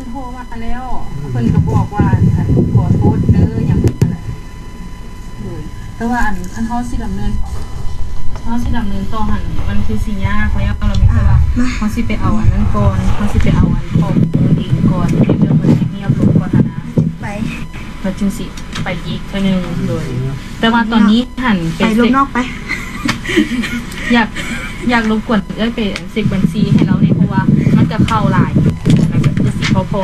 ໂທມາແລ້ວ ເພິ່ນກໍບອກວ່າ ອັນ ຂໍໂທດເດີ ຫຍັງນັ້ນແຫຼະ. ໂດຍ ແຕ່ວ່າ ອັນ ຄັນເຮົາຊິດຳເນີນ ເຮົາຊິດຳເນີນຕໍ່ຫັ້ນ ມັນຄືຊິຍາກແລ້ວ ລະມີແຕ່ວ່າ ອ່າ ມາ ເຮົາຊິໄປເອົາອັນນັ້ນກ່ອນ ເຮົາຊິໄປເອົາອັນຂໍ້ມູນອີກກ່ອນ ໃຫ້ເລື່ອງມັນຮຽບລົງກ່ອນຫັ້ນນະ ໄປ ລະຈຶ່ງຊິໄປອີກເທື່ອໜຶ່ງ. ໂດຍ ແຕ່ວ່າຕອນນີ້ຫັ້ນ ໄປ ໄປລົບນອກໄປ ຢາກ ຢາກລົບກວນເອື້ອຍໄປເຊັກບັນຊີໃຫ້ລາວແດ່ ເພາະວ່າມັນກະເຂົ້າຫຼາຍ ລະກະຄືຊິພໍ ພໍ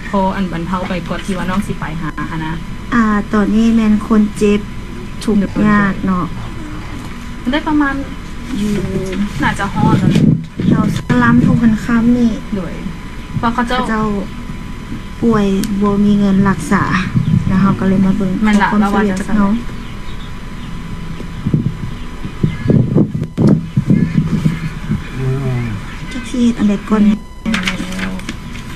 ພໍອັນບັນເທົາໄປກ່ອນທີ່ວ່ານ້ອງຊິໄປຫາຫັ້ນນະ. ອ່າ ຕອນນີ້ແມ່ນຄົນເຈັບທຸກຍາກເນາະ ໄດ້ປະມານ ຢູ່ ໜ້າຈະຮອດແລ້ວ ແຖວສະລຳທົ່ງຄັນຄຳນີ້. ໂດຍ ເພາະເຂົາເຈົ້າ ເຂົາເຈົ້າປ່ວຍບໍ່ມີເງິນລັກສາ ແລ້ວເຮົາກໍເລີຍມາເບິ່ງ ແມ່ນລະ ຂໍຄວາມຊ່ວຍເຫຼືອຈາກເຮົາ. ອືມ ຈັກຊິເຮັດອັນໃດກ່ອນ ແມ່ນແລ້ວ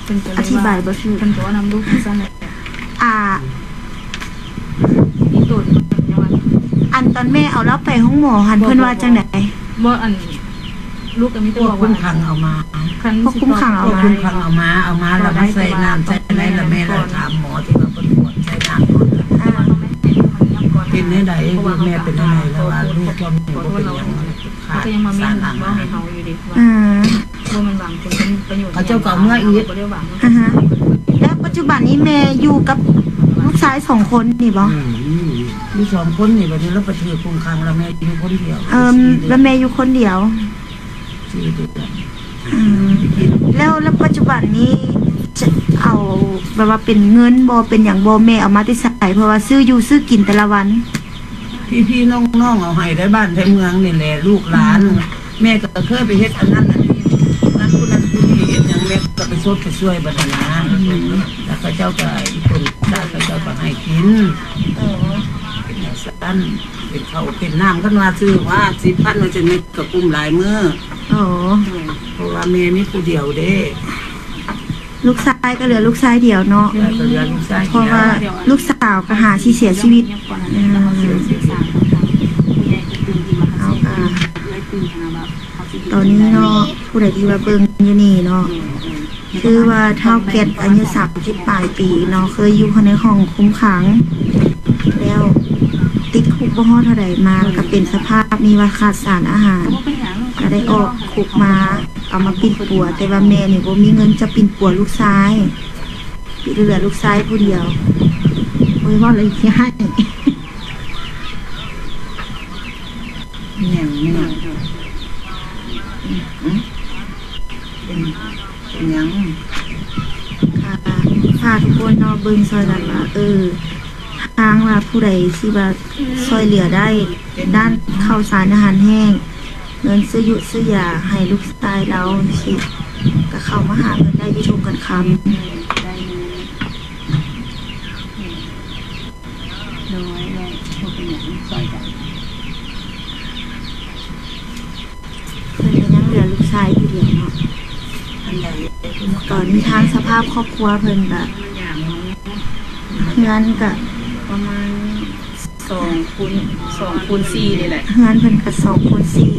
ເພິ່ນກໍເລີຍ ອະທິບາຍບໍ່ຖືກ ເພິ່ນກໍເວົ້ານຳລູກຈັ່ງຊັ້ນແຫຼະ. ອ່າ ອີໂຕນ ອັນຕອນແມ່ເອົາລາວໄປໂຮງໝໍຫັ້ນ ບໍ່ ເພິ່ນວ່າ ບໍ່ ຈັ່ງໃດ? ບໍ່ ອັນ ລູກກໍມີແຕ່ບອກວ່າ ພວກຄຸມຂັງເອົາມາ ຄັນ ພວກຄຸມຂັງເອົາມາ ຄຸມຂັງເອົາມາ ເອົາມາແລ້ວມາໃສ່ນ້ຳໃສ່ໃນ ແລ້ວແມ່ລະຖາມໝໍທີ່ວ່າເພິ່ນກວດໃສ່ນ້ຳກ່ອນ ອ່າ ເປັນແນວໃດ ລູກແມ່ເປັນແນວໃດ ລະວ່າລູກເຈົ້ານີ້ບໍ່ເປັນຫຍັງ ຂາດສານອາຫານ ອືມ ບໍ່ແມ່ນຫວັງຜົນປະໂຫຍດ ເຂົາເຈົ້າກໍເອົາເມືອອີກ ບໍ່ໄດ້ຫວັງ ອາຮະ ແລ້ວປັດຈຸບັນນີ້ແມ່ຢູ່ກັບລູກຊາຍສອງຄົນນີ້ບໍ່? ອືມ ຢູ່ ຢູ່ສອງຄົນນີ້ ບັດນີ້ລາວໄປຖືກຄຸມຂັງ ລະແມ່ຢູ່ຄົນດຽວ ເອີ ລະແມ່ຢູ່ຄົນດຽວ ສີ່ເດືອນ ອືມ ແລ້ວ ແລ້ວປັດຈຸບັນນີ້ຈະເອົາແບບວ່າເປັນເງິນບໍ່ ເປັນຫຍັງບໍ່ ແມ່ເອົາມາແຕ່ໃສ ເພື່ອວ່າຊື້ຢູ່ຊື້ກິນແຕ່ລະວັນ? ພີ່ໆນ້ອງໆເອົາໃຫ້ໄດ້ ບ້ານໄທເມືອງນີ້ແຫຼະ ລູກຫຼານ ອືມ ແມ່ກໍເຄີຍໄປເຮັດອັນນັ້ນອັນນີ້ ນັ້ນຜູ້ນັ້ນຜູ້ນີ້ ເຮັດຫຍັງແມ່ກໍໄປຊົດໄປຊ່ວຍບັດຫັ້ນນະ ອືມ ແລ້ວເຂົາເຈົ້າກໍ ອີ່ຄົນຊາດເຂົາເຈົ້າກໍໃຫ້ກິນ ເອີ ເປັນຈັ່ງຊັ້ນ ເປັນເຂົ້າເປັນນ້ຳ ຄັນວ່າຊື້ວ່າສິບພັນວ່າຊັ້ນ ແມ່ກໍກຸ້ມຫຼາຍມື້ ເອີ ເພາະວ່າແມ່ມີຜູ້ດຽວເດ້. ລູກຊາຍກໍເຫຼືອລູກຊາຍດຽວເນາະ ເອີ ກໍເຫຼືອລູກຊາຍດຽວ ເພາະວ່າລູກສາວກໍຫາຊິເສຍຊີວິດ ເອີ ເຮົາກໍ ຕອນນີ້ເນາະ ຜູ້ໃດທີ່ວ່າເບິ່ງຢູ່ນີ້ເນາະ ຄືວ່າທ້າວແກັດອາຍຸສາມສິບປາຍປີເນາະ ເຄີຍຢູ່ໃນຫ້ອງຄຸມຂັງ ແລ້ວຕິດຄຸກບໍ່ຮອດເທົ່າໃດ ມາກໍເປັນສະພາບນີ້ວ່າຂາດສານອາຫານ ກໍໄດ້ອອກຄຸກມາ ເອົາມາປິ່ນປົວ ແຕ່ວ່າແມ່ນີ້ບໍ່ມີເງິນຈະປິ່ນປົວລູກຊາຍ ເຫຼືອລູກຊາຍຜູ້ດຽວ. ໂອ້ຍ ເວົ້າແລ້ວຊິໄຫ້ ແມ່ນ ແມ່ນ ອືມ ເປັນ ເປັນຫຍັງ? ກໍຝາກທຸກຄົນເນາະ ເບິ່ງຊ່ອຍກັນວ່າ ເອີ ທາງວ່າຜູ້ໃດທີ່ວ່າຊ່ອຍເຫຼືອໄດ້ດ້ານເຂົ້າສານອາຫານແຫ້ງ ເງິນຊື້ຢູ່ຊື້ຢາໃຫ້ລູກຊາຍລາວຈັ່ງຊີ້ ກໍເຂົ້າມາຫາເພິ່ນໄດ້ຢູ່ທຸກກັນຄຳ. ໂດຍ ໂດຍ ບໍ່ເປັນຫຍັງ ຊ່ອຍກັນ. ເພິ່ນກໍຍັງເຫຼືອລູກຊາຍຜູ້ດຽວເນາະ ອັນໃດ ຕອນນີ້ທາງສະພາບຄອບຄົວເພິ່ນກໍ ເຮືອນກໍປະມານສອງຄູນ ສອງຄູນສີ່ນີ້ແຫຼະ ເຮືອນເພິ່ນກໍສອງຄູນສີ່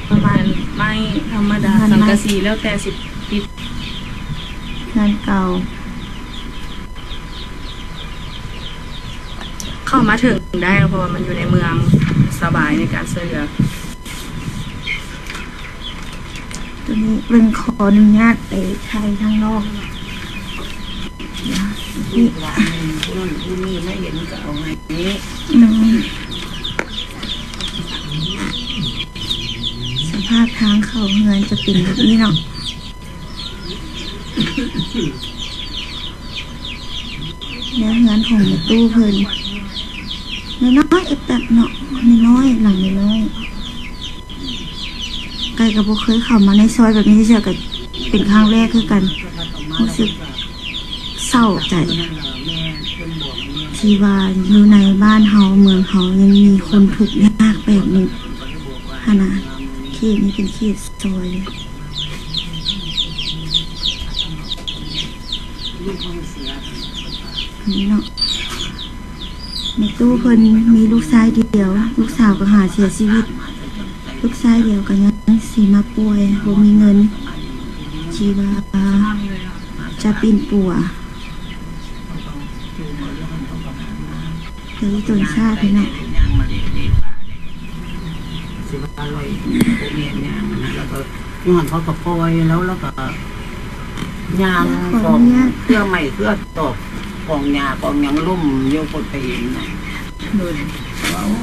ປະມານ ເຮືອນໄມ້ທຳມະດາ ເຮືອນໄມ້ ສັງກະສີ ແລ້ວແຕ່ຊິຕິດ ເຮືອນເກົ່າ. ເຂົ້າມາເຖິງໄດ້ ເພາະວ່າມັນຢູ່ໃນເມືອງ ສະບາຍໃນການຊ່ວຍເຫຼືອ. ຕົວນີ້ເພິ່ນຂໍອະນຸຍາດໄປຖ່າຍທາງນອກ ນີ້ ຜູ້ນັ້ນຜູ້ນີ້ມາເຫັນກໍເອົາໃຫ້ນີ້ ອືມ ສະພາບທາງເຂົ້າເຮືອນຈະເປັນແບບນີ້ເນາະ. ແນວເຮືອນຂອງແມ່ຕູ້ເພິ່ນ ນ້ອຍໆ ເອັດແປັບເນາະ ນ້ອຍໆ ຫຼັງນ້ອຍໆ ໄກ່ກໍບໍ່ເຄີຍເຂົ້າມາໃນຊອຍແບບນີ້ເທື່ອ ກໍເປັນຄັ້ງແລກຄືກັນ ຮູ້ສຶກເສົ້າໃຈ ທີ່ວ່າຢູ່ໃນບ້ານເຮົາ ເມືອງເຮົາ ຍັງມີຄົນທຸກຍາກແບບນີ້ຫັ້ນນະ ເຂດນີ້ເປັນເຂດຊອຍ. ນີ້ເນາະ ແມ່ຕູ້ເພິ່ນມີລູກຊາຍດຽວ ລູກສາວກໍຫາເສຍຊີວິດ ລູກຊາຍດຽວກໍຍັງຊິມາປ່ວຍ ບໍ່ມີເງິນ ທີ່ວ່າ ຈະປິ່ນປົວ. ເອີ ຕົນຊາດນີ້ນະ ຍ່າງມາເລເລປ່າເດ້ ຊິວ່າລອຍບໍ່ແມ່ນຍ່າງນະ ແລ້ວກໍຍ້ອນເຂົາກໍປ່ອຍແລ້ວ ແລ້ວກໍຍ່າງຂອງເຄືອໄມ້ເຄືອຕອກ ກອງຫຍ້າກອງຫຍັງລົ້ມຢູ່ພຸ້ນໄປເຫັນນະ ໂດຍ ວ່າ ໂອ້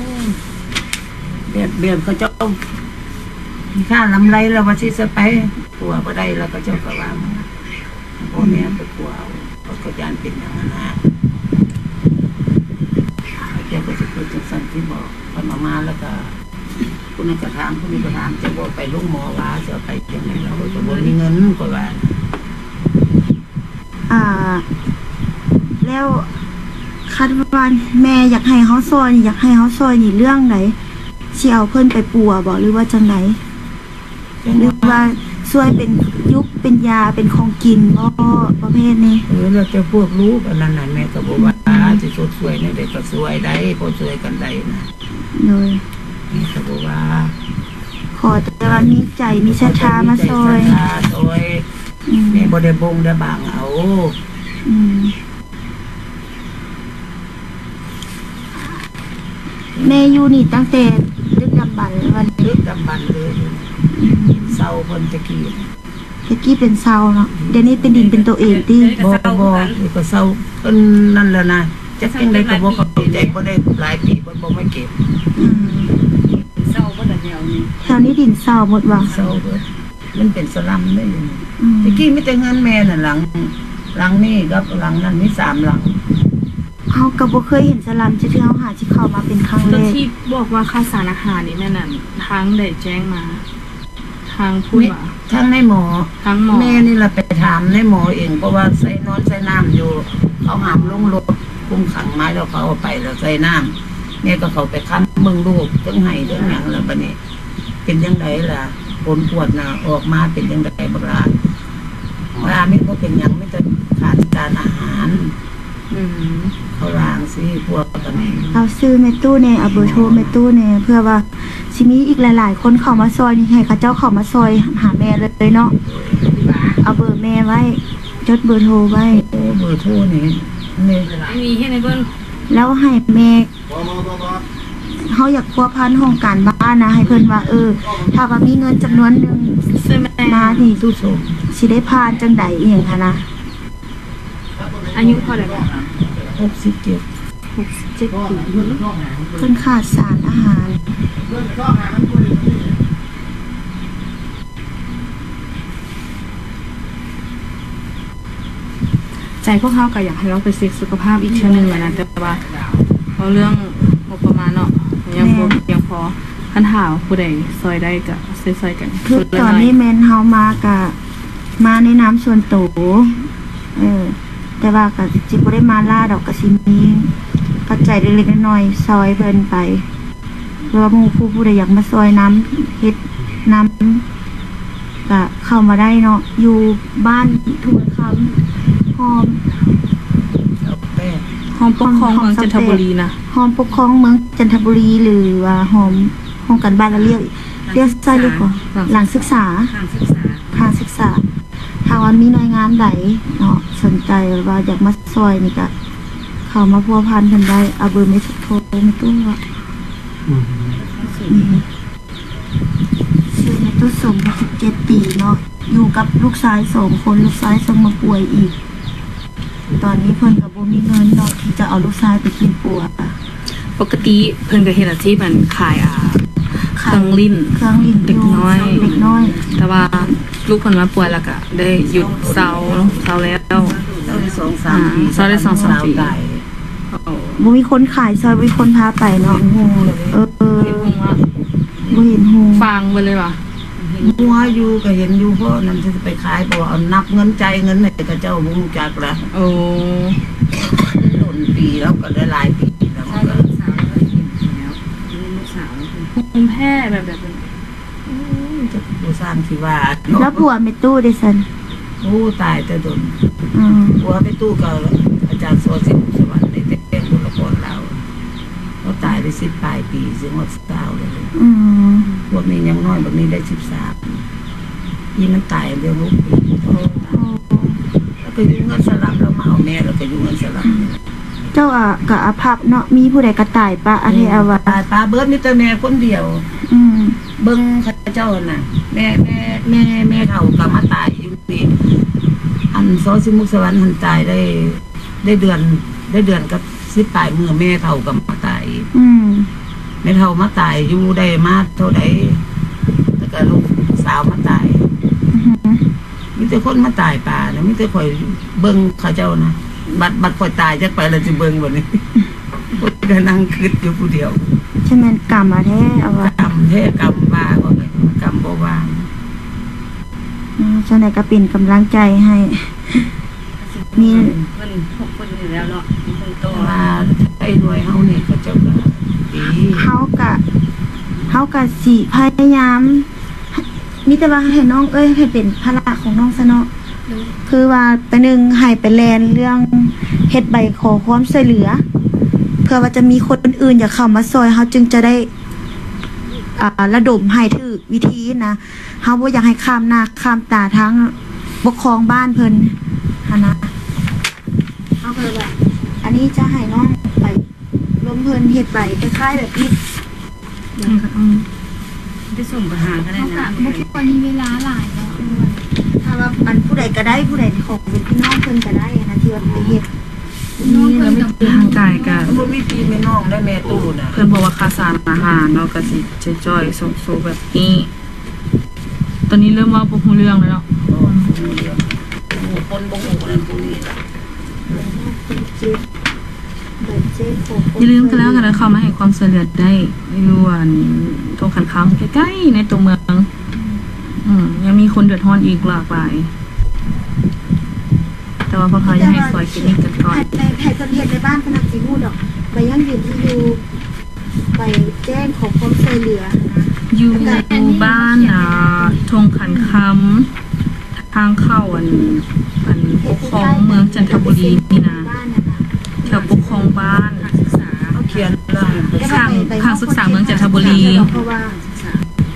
ແບບ ແບບເຂົາເຈົ້າມີຄ່າລຳໄລ ແລ້ວວ່າຊິສະໄປ ປົວບໍ່ໄດ້ ແລ້ວເຂົາເຈົ້າກໍວ່າ ພໍ່ແມ່ໄປກົວເອົາ ເຂົາກໍຢ້ານເປັນຫຍັງຫັ້ນນະ ເຂົາເຈົ້າກໍຊິຄິດຈັ່ງຊັ້ນຕິບໍ ເພິ່ນເອົາມາແລ້ວກໍ ຜູ້ນັ້ນກໍຖາມ ຜູ້ນີ້ກໍຖາມ ຈະບໍ່ໄປໂຮງໝໍຫວາ ຈະໄປຈັ່ງໃດ ລາວກໍບໍ່ມີເງິນ ຂ້ອຍວ່າ. ອ່າ ແລ້ວຄັນວ່າແມ່ຢາກໃຫ້ເຮົາຊ່ອຍນີ້ ຢາກໃຫ້ເຮົາຊ່ອຍນີ້ເລື່ອງໃດ? ຊິເອົາເພິ່ນໄປປົວບໍ ຫຼືວ່າຈັ່ງໃດ? ຈັ່ງ ຫຼືວ່າຊ່ວຍເປັນຢູກເປັນຢາເປັນຂອງກິນບໍ ປະເພດນີ້? ເອີ ແລ້ວແຕ່ພວກລູກອັນນັ້ນນະ ແມ່ກໍບໍ່ວ່າ ອືມ ຊິຊົດຊ່ວຍແນວໃດກໍຊ່ວຍໄດ້ ພໍຊ່ວຍກັນໄດ້ນະ ໂດຍ ແມ່ກໍບໍ່ວ່າ ຂໍແຕ່ວ່າມີໃຈ ມີສັດທາມາຊ່ອຍ ມີໃຈສັດທາຊ່ອຍ ອືມ ແມ່ບໍ່ໄດ້ບົງໄດ້ບັງເອົາ ອືມ. ແມ່ຢູ່ນີ້ຕັ້ງແຕ່ດຶກດຳບັນ ຫຼືວ່າ ດຶກດຳບັນເລີຍ ດິນເຊົ່າເພິ່ນແຕ່ກີ້ ແຕ່ກີ້ເປັນເຊົ່າເນາະ ດຽວນີ້ເປັນດິນເປັນໂຕເອງຕິ? ບໍ່ ບໍ່ ນີ້ກໍເຊົ່າເພິ່ນນັ້ນແຫຼະນະ ຈັກຈັ່ງໃດກໍບໍ່ເຂົ້າໃຈ ບໍ່ໄດ້ຫຼາຍປີເພິ່ນບໍ່ມາເກັບ ອືມ ເຊົ່າເບິດລະແຖວນີ້ ແຖວນີ້ດິນເຊົ່າເບິດຫວາ? ເຊົ່າເບິດ ມັນເປັນສະລັມເດ້ ອືມ ແຕ່ກີ້ມີແຕ່ເຮືອນແມ່ນັ້ນຫຼັງ ຫຼັງນີ້ກັບຫຼັງນັ້ນມີສາມຫຼັງ. ເຮົາກໍບໍ່ເຄີຍເຫັນສະລັມຈັກເທື່ອ ເຮົາຫາຊິເຂົ້າມາເປັນຄັ້ງແລກ ທີ່ບອກວ່າຂາດສານອາຫານນີ້ແມ່ນ ອັນ ທາງໃດແຈ້ງມາ? ທາງພຸ້ນຫວາ? ທາງນາຍໝໍ ທາງໝໍ ແມ່ນີ້ລະໄປຖາມນາຍໝໍເອງ ເພາະວ່າໃສ່ ນອນໃສ່ນ້ຳຢູ່ ເຂົາຫາມລົງລົດຄຸມຂັງມາ ແລ້ວເຂົາເອົາໄປ ແລ້ວໃສ່ນ້ຳ ແມ່ກໍເຂົ້າໄປຄ້ຳເບິ່ງລູກ ເຖິງໄຫ້ເຖິງຫຍັງ ແລ້ວບາດນີ້ ເປັນຈັ່ງໃດລະ ຜົນກວດນະ ອອກມາເປັນຈັ່ງໃດບັກຫຼາ? ວ່າມີ ບໍ່ເປັນຫຍັງ ມີແຕ່ຂາດສານອາຫານ ອືມ ເຂົາວ່າຈັ່ງຊີ້ ພວກກັນ ເອົາຊື່ແມ່ຕູ້ແດ່ ເອົາເບີໂທແມ່ຕູ້ແດ່ ເພື່ອວ່າຊິມີອີກຫຼາຍໆຄົນເຂົ້າມາຊ່ອຍນີ້ ໃຫ້ເຂົາເຈົ້າເຂົ້າມາຊ່ອຍຫາແມ່ເລີຍເນາະ ເອົາເບີແມ່ໄວ້ ຈົດເບີໂທໄວ້ ໂອ້ ເບີໂທນີ້ ນີ້ ມີເຮັດໃຫ້ເບິ່ງ ແລ້ວໃຫ້ແມ່ ເຮົາຢາກພົວພັນຫ້ອງການບ້ານນະ ໃຫ້ເພິ່ນວ່າ ເອີ ຖ້າວ່າມີເງິນຈຳນວນໜຶ່ງ ຊື້ແມ່ ມານີ້ ຕູ້ສົງ ຊິໄດ້ຜ່ານຈັ່ງໃດ ອີ່ຫຍັງຫັ້ນນະ. ອາຍຸເທົ່າໃດ? ຫົກສິບເຈັດ ຫົກສິບເຈັດປີ ເພິ່ນຂາດສານອາຫານ. ໃຈພວກເຮົາກໍຢາກໃຫ້ລາວໄປເຊັກສຸຂະພາບອີກເທື່ອໜຶ່ງຫັ້ນນະ ແຕ່ວ່າເວົ້າເລື່ອງງົບປະມານເນາະ ຍັງບໍ່ ແມ່ນ ພຽງພໍ ຄັນຖ້າຜູ້ໃດຊ່ອຍໄດ້ກໍຊ່ອຍໆກັນ ຄືຕອນນີ້ແມ່ນເຮົາມາກະມາໃນນາມສ່ວນໂຕ ເອີ ແຕ່ວ່າກໍຊິບໍ່ໄດ້ມາຫຼ້າດອກ ກໍຊິມີປັດໄຈເລັກໆນ້ອຍໆຊ່ອຍເພິ່ນໄປ. ຫຼືວ່າໝູ່ຄູ່ຜູ້ໃດຢາກມາຊ່ອຍນຳ ເຮັດນຳ ກະເຂົ້າມາໄດ້ເນາະ ຢູ່ບ້ານທຸລະຄຳ ຫ້ອມ ຫ້ອມປົກຄອງເມືອງຈັນທະບູລີນະ ຫ້ອມປົກຄອງເມືອງຈັນທະບູລີ ຫຼືວ່າຫ້ອມ ຫ້ອງການບ້ານລະລ້ຽວ ລ້ຽວຊ້າຍ ລ້ຽວຂວາ ຫຼັງສຶກສາ ຫຼັງສຶກສາ ຖ້າວ່າມີໜ່ວຍງານໃດເນາະ ສົນໃຈວ່າຢາກມາຊ່ອຍນີ້ກະເຂົ້າມາພົວພັນເພິ່ນໄດ້ ເອົາເບີແມ່ໂທແມ່ຕູ້ ອືມ ອືມ ຊື່ແມ່ຕູ້ສົມ ຫົກສິບເຈັດປີເນາະ ຢູ່ກັບລູກຊາຍສອງຄົນ ລູກຊາຍສົ່ງມາປ່ວຍອີກ ຕອນນີ້ເພິ່ນກໍບໍ່ມີເງິນເນາະ ທີ່ຈະເອົາລູກຊາຍໄປປິ່ນປົວ. ປົກກະຕິເພິ່ນກໍເຮັດອາຊີບ ອັນ ຂາຍ ອ່າ ຂາຍເຄື່ອງຫຼິ້ນ ເຄື່ອງຫຼິ້ນ ເດັກນ້ອຍ ເດັກນ້ອຍ ແຕ່ວ່າລູກເພິ່ນມາປ່ວຍ ແລ້ວກໍໄດ້ຢຸດເຊົາ ເຊົາແລ້ວ ເຊົາໄດ້ສອງສາມປີ ເຊົາໄດ້ສອງສາມປີ ຕາຍ ໂອ້ ບໍ່ມີຄົນຂາຍຊ່ອຍ ບໍ່ມີຄົນພາໄປເນາະ ເອີ ເອີ ບໍ່ເຫັນຮູ້ ຟັງໄປເລີຍວ່າ ງົວຢູ່ກໍເຫັນຢູ່ ເພາະນັ້ນຊິໄປຂາຍ ເພາະວ່າເອົານັບເງິນ ຈ່າຍເງິນໃຫ້ເຂົາເຈົ້າ ບໍ່ຮູ້ຈັກລະ ໂອ້ ດົນປີແລ້ວ ກໍໄດ້ຫຼາຍປີແລ້ວ ແລ້ວກໍລູກສາວ ແລ້ວກໍເຫັນແລ້ວ ລູກສາວ ພູມແພ້ແບບ ແບບ ໂອ້ຍ ຈັກບໍ່ຊ່າງຊິວ່າເນາະ ແລ້ວຜົວແມ່ຕູ້ເດຊັ້ນ? ໂອ້ ຕາຍແຕ່ດົນ ອືມ ຜົວແມ່ຕູ້ກໍອາຈານສອນສິວສະຫວັນ ໃນແຕ່ບຸນລະຄອນລາວ ລາວຕາຍໄດ້ສິບປາຍປີ ຊິຮອດຊາວແລ້ວ ອືມ ພວກນີ້ຍັງນ້ອຍ ບັດນີ້ໄດ້ສິບສາມ ອີ່ມັນຕາຍໄດ້ຫົກປີ ໂອ້ ແລ້ວ ກໍຢູ່ເຮືອນສະຫຼັບ ລາວມາເອົາແມ່ ແລ້ວກໍຢູ່ເຮືອນສະຫຼັບ. ເຈົ້າອະ ກະອາພັບເນາະ ມີຜູ້ໃດກະຕາຍປະອາແທ້ອາວາ. ຕາຍປະເບິດ ມີແຕ່ແມ່ຄົນດຽວ. ອືມ ເບິ່ງເຂົາເຈົ້າຫັ້ນນະ ແມ່ ແມ່ ແມ່ ແມ່ເຖົ້າກໍມາຕາຍຢູ່ນີ້ ອັນ ຊອຍສິບມຸກສະຫວັນຫັ້ນຕາຍໄດ້ ໄດ້ເດືອນ ໄດ້ເດືອນກັບສິບປາຍມື້ ແມ່ເຖົ້າກໍມາຕາຍອີກ. ອືມ ແມ່ເຖົ້າມາຕາຍຢູ່ໄດ້ມາເທົ່າໃດ ແລ້ວກໍລູກສາວມາຕາຍ. ອືຮຶ ມີແຕ່ຄົນມາຕາຍປະນະ ມີແຕ່ຂ້ອຍເບິ່ງເຂົາເຈົ້ານະ ບັດ ບັດຂ້ອຍຕາຍຈັກໄປແລ້ວຊິເບິ່ງບັດນີ້. ຂ້ອຍກໍນັ່ງຄິດຢູ່ຜູ້ດຽວ ຈັ່ງແມ່ນກຳມາແທ້ ເອົາວ່າ ກຳແທ້ ກຳວ່າ ກຳບໍ່ວ່າ. ອືມ ຈັ່ງໃດກໍເປັນກຳລັງໃຈໃຫ້ ມີ ເພິ່ນ ພວກເພິ່ນນີ້ແລ້ວເນາະ ເພິ່ນຕໍ່ ແຕ່ວ່າໄອ້ໜ່ວຍເຮົານີ້ ເຂົາເຈົ້າກໍດີ ເຮົາກະ ເຮົາກະຊິພະຍາຍາມ ມີແຕ່ວ່າໃຫ້ນ້ອງເອີຍ ໃຫ້ເປັນພາລະຂອງນ້ອງຊະເນາະ. ໂດຍ ຄືວ່າໄປໜຶ່ງ ໃຫ້ໄປແລ່ນເລື່ອງເຮັດໃບຂໍຄວາມຊ່ວຍເຫຼືອ ເພື່ອວ່າຈະມີຄົນອື່ນຢາກເຂົ້າມາຊ່ອຍ ເຮົາຈຶ່ງຈະໄດ້ ອ່າ ລະດົມໃຫ້ຖືກວິທີນະ. ເຮົາບໍ່ຢາກໃຫ້ຂ້າມໜ້າຂ້າມຕາທາງປົກຄອງບ້ານເພິ່ນຫັ້ນນະ. ເຮົາກໍເລີຍວ່າ ອັນນີ້ຈະໃຫ້ນ້ອງໄປລົມເພິ່ນເຮັດໃບຄ້າຍໆແບບນີ້ ອືມ ໄປສົ່ງໄປຫາກໍໄດ້ນະ ເຮົາກໍບໍ່ຄ່ອຍມີເວລາຫຼາຍເນາະ. ຖ້າວ່າອັນຜູ້ໃດກໍໄດ້ ຜູ້ໃດຂອງເປັນພີ່ນ້ອງເພິ່ນກໍໄດ້ນະ ທີ່ວ່າໄປເຮັດ ມີແລ້ວມີທາງກາຍກະ ບໍ່ມີພີ່ມີນ້ອງໄດ້ແມ່ຕູ້ນະ ເພິ່ນບອກວ່າຂາດສານອາຫານເນາະ ກະຊິຈ່ອຍໆ ໂຊກໆແບບນີ້. ຕອນນີ້ເລີ່ມເວົ້າບໍ່ຮູ້ເລື່ອງແລ້ວເນາະ ບໍ່ຮູ້ເລື່ອງ ຜູ້ຄົນບໍ່ຮູ້ນັ້ນຜູ້ນີ້ລະ. ຢ່າລືມກໍແລ້ວກັນເດີ ເຂົ້າມາໃຫ້ຄວາມຊ່ວຍເຫຼືອໄດ້ຢູ່ອັນທົ່ງຂັນຄຳ ໃກ້ໆໃນຕົວເມືອງ. ອືມ ຍັງມີຄົນເດືອດຮ້ອນອີກຫຼາກຫຼາຍ. ແຕ່ວ່າພວກເຮົາຢາກໃຫ້ຊ່ອຍເຂດນີ້ກັນກ່ອນ ໃຫ້ ໃຫ້ເພິ່ນເຮັດໃນບ້ານເພິ່ນອາດຊິຮູ້ດອກ ໃບຢັ້ງຢືນທີ່ຢູ່ ໃບແຈ້ງຂໍຄວາມຊ່ວຍເຫຼືອນະ ຢູ່ບ້ານ ອ່າ ທົ່ງຂັນຄຳ ທາງເຂົ້າອັນ ອັນປົກຄອງເມືອງຈັນທະບູລີນີ້ນະ ແຖວປົກຄອງບ້ານ ຂ້າງ ຂ້າງສຶກສາເມືອງຈັນທະບູລີ ເພາະວ່າ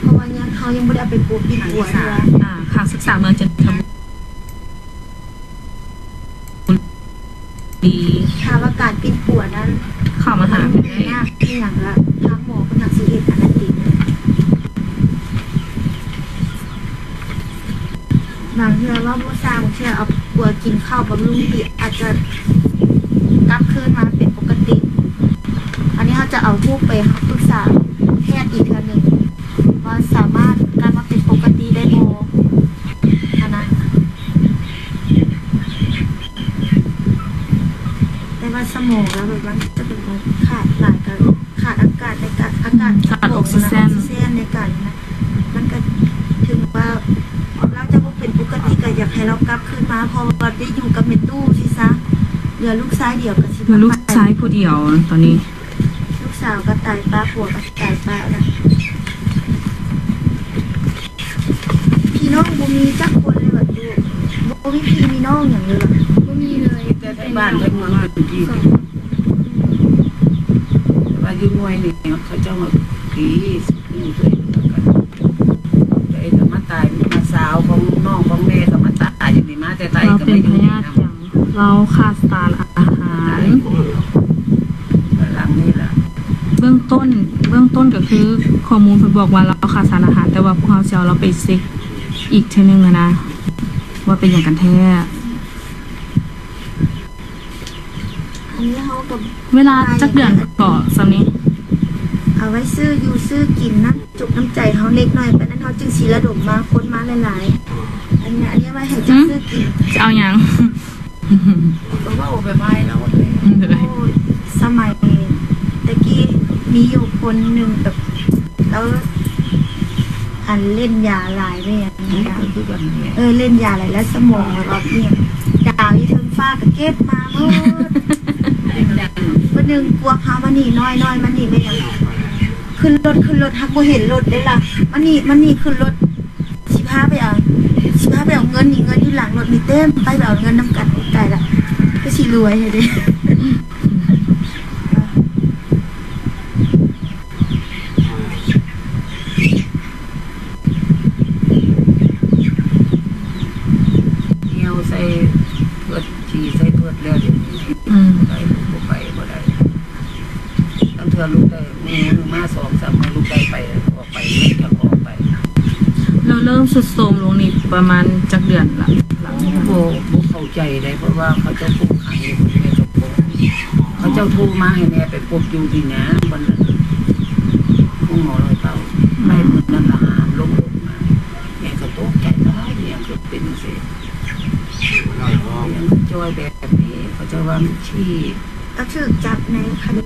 ເພາະວ່າຍັງ ເຮົາຍັງບໍ່ໄດ້ເອົາໄປປົວ ປິ່ນປົວເທື່ອ ອ່າ ຂ້າງສຶກສາເມືອງຈັນທະບູ ດີ ຖ້າວ່າການປິ່ນປົວນັ້ນ ເຂົ້າມາຫາກັນໄດ້ ມັນຫຍຸ້ງຍາກອີ່ຫຍັງລະ ທາງໝໍເພິ່ນຫາກຊິເຮັດອັນນັ້ນເອງ. ບາງເທື່ອເວົ້າບໍ່ຊ້າ ບາງເທື່ອເອົາປົວກິນເຂົ້າບຳລຸງດີ ອາດຈະກັບຄືນມາເປັນປົກກະຕິ. ອັນນີ້ເຮົາຈະເອົາຮູບໄປປຶກສາແພດອີກເທື່ອໜຶ່ງ ວ່າສາມາດກັບມາເປັນປົກກະຕິໄດ້ບໍ່ຫັ້ນນະ. ແຕ່ວ່າສະໝອງລາວແບບວ່າຈະເປັນຂາດຫຼາຍ ກະຂາດອາກາດໃນການ ອາກາດ ຂາດອົກຊີເຈນ ອອກຊິເຈນໃນການນະ ມັນກະຖືວ່າລາວຈະບໍ່ເປັນປົກກະຕິ ກະຢາກໃຫ້ລາວກັບຄືນມາ ເພາະວ່າໄດ້ຢູ່ກັບແມ່ຕູ້ຊີ້ຊະ ເຫຼືອລູກຊາຍດຽວ ກະຊິ ເຫຼືອລູກຊາຍຜູ້ດຽວຕອນນີ້. ລູກສາວກໍຕາຍປະ ຜົວກໍຕາຍປະລະ ພີ່ນ້ອງບໍ່ມີຈັກຄົນເລີຍຫວາ? ບໍ່ມີພີ່ມີນ້ອງຫຍັງເລີຍຫວາ? ບໍ່ມີເລີຍ ມີແຕ່ໄທບ້ານໄທເມືອງ ສອງຄົນ ແຕ່ວ່າຢູ່ໜ່ວຍນີ້ເຂົາເຈົ້າມາດີ ຢູ່ຕົວເອງກັນ ຕົວເອງກໍມາຕາຍ ນ້າສາວຂອງນ້ອງຂອງແມ່ກໍມາຕາຍຢູ່ນີ້ ມາແຕ່ໄທກໍມາຢູ່ນີ້ນຳ. ລາວຂາດສານອາຫານ. ຫຼັງນີ້ລະ ເບື້ອງຕົ້ນ ເບື້ອງຕົ້ນກໍຄືຂໍ້ມູນເພິ່ນບອກວ່າລາວຂາດສານອາຫານ ແຕ່ວ່າພວກເຮົາຊິເອົາລາວໄປເຊັກອີກເທື່ອໜຶ່ງຫັ້ນນະ ວ່າເປັນຫຍັງກັນແທ້. ອັນນີ້ເຮົາກໍ ເວລາຈັກເດືອນເກາະສ່ຳນີ້? ເອົາໄວ້ຊື້ຢູ່ຊື້ກິນນະ ຈຸກນ້ຳໃຈເຮົາເລັກນ້ອຍ ປານນັ້ນເຮົາຈຶ່ງຊິລະດົມມາຄົນມາຫຼາຍໆ. ອັນນີ້ ອັນນີ້ໄວ້ໃຫ້ເຈົ້າ ຫືມ ຊື້ກິນ. ຈະເອົາຫຍັງ? ກໍເວົ້າໄປພາຍແລ້ວ ໂດຍ ໂອ້ຍ ສະໄໝແຕ່ກີ້ມີຢູ່ຄົນໜຶ່ງແບບ ລາວ ອັນ ຫຼິ້ນຢາຫຼາຍແມ່ນຫຍັງ ເອີ ຫຼິ້ນຢາຫຼາຍ ແລ້ວສະໝອງແບບວ່າອີ່ຫຍັງ ດາວຢູ່ເທິງຟ້າກໍເກັບມາໝົດ. ມື້ໜຶ່ງພວກເຮົາມານີ້ ນ້ອຍໆ ມານີ້ແມ່ນຫຍັງ ຂຶ້ນລົດ ຂຶ້ນລົດ ຫາກບໍ່ເຫັນລົດເດ້ລະ ມານີ້ ມານີ້ ຂຶ້ນລົດ ຊິພາໄປເອົາ ຊິພາໄປເອົາເງິນນີ້ ເງິນຢູ່ຫຼັງລົດນີ້ເຕັມ ໄປ ໄປເອົາເງິນນຳກັນ. ຕາຍລະ ຄືຊິລວຍແທ້ເດ. ແນວໃສ່ຖ້ວ ອືມ ບໍ່ໄດ້ ລູກບໍ່ໄປບໍ່ໄດ້. ລາງເທື່ອລູກໄດ້ມື້ໜຶ່ງມາສອງສາມມື້ ລູກໄດ້ໄປ ອອກໄປ ລູກຢາກອອກໄປ. ແລ້ວເລີ່ມຊຸດໂຊມລົງນີ້ປະມານຈັກເດືອນລະ? ບໍ່ ບໍ່ເຂົ້າໃຈເດ້ ເພາະວ່າເຂົາເຈົ້າຄຸມຂັງຢູ່ ແມ່ກໍບໍ່ ເຂົາເຈົ້າໂທມາໃຫ້ແມ່ໄປພົບຢູ່ນີ້ນະ ວັນນັ້ນ ໂຮງໝໍຮ້ອຍເກົ້າ ອືມ ໄປມື້ນັ້ນລະຫາມລົງລົດມາ ແມ່ກໍຕົກໃຈຫຼາຍ ອີ່ຫຍັງຄືເປັນຈັ່ງຊີ້ ອີ່ຫຍັງຄືຈ່ອຍແບບນີ້ ເຂົາເຈົ້າວ່າມັນຂີ້ ກໍຖືກຈັບໃນຄະດີ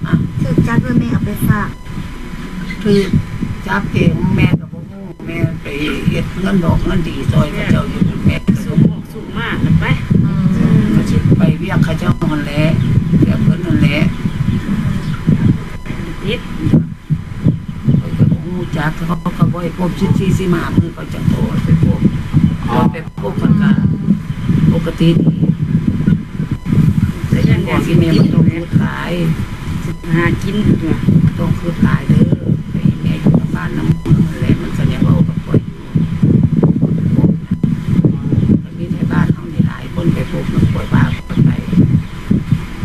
ອະ ຖືກຈັບ ຫຼືແມ່ເອົາໄປຝາກ? ຖືກຈັບເອງ ແມ່ກໍບໍ່ຮູ້ ແມ່ໄປເຮັດເຮືອນດອກເຮືອນດີຊ່ອຍເຂົາເຈົ້າຢູ່ ແມ່ກໍສົ່ງ ສົ່ງມາໄປ ອືມ ກໍຊິໄປວຽກເຂົາເຈົ້າຫັ້ນແຫຼະ ວຽກເພິ່ນຫັ້ນແຫຼະ ຕິດ ຂ້ອຍກໍບໍ່ຮູ້ຈັກ ເຂົາກໍບໍ່ໃຫ້ພົບ ສິບສີ່ ສິບຫ້າມື້ ເຂົາຈັ່ງໂທໃຫ້ໄປພົບ ໂທໃຫ້ໄປພົບ ມັນກໍປົກກະຕິດີ ແຕ່ຍັງບອກອີ່ແມ່ບໍ່ຕ້ອງຄຶດຫຼາຍ ຫາກິນຕົວະ ບໍ່ຕ້ອງຄຶດຫຼາຍເດີ ໃຫ້ແມ່ຢູ່ກັບບ້ານນຳເມືອງຫັ້ນແຫຼະ ມັນກໍຍັງເວົ້າກັບຂ້ອຍຢູ່ ມັນມີໄທບ້ານເຮົານີ້ຫຼາຍຄົນໄປພົບນຳຂ້ອຍ ພາຂ້ອຍໄປ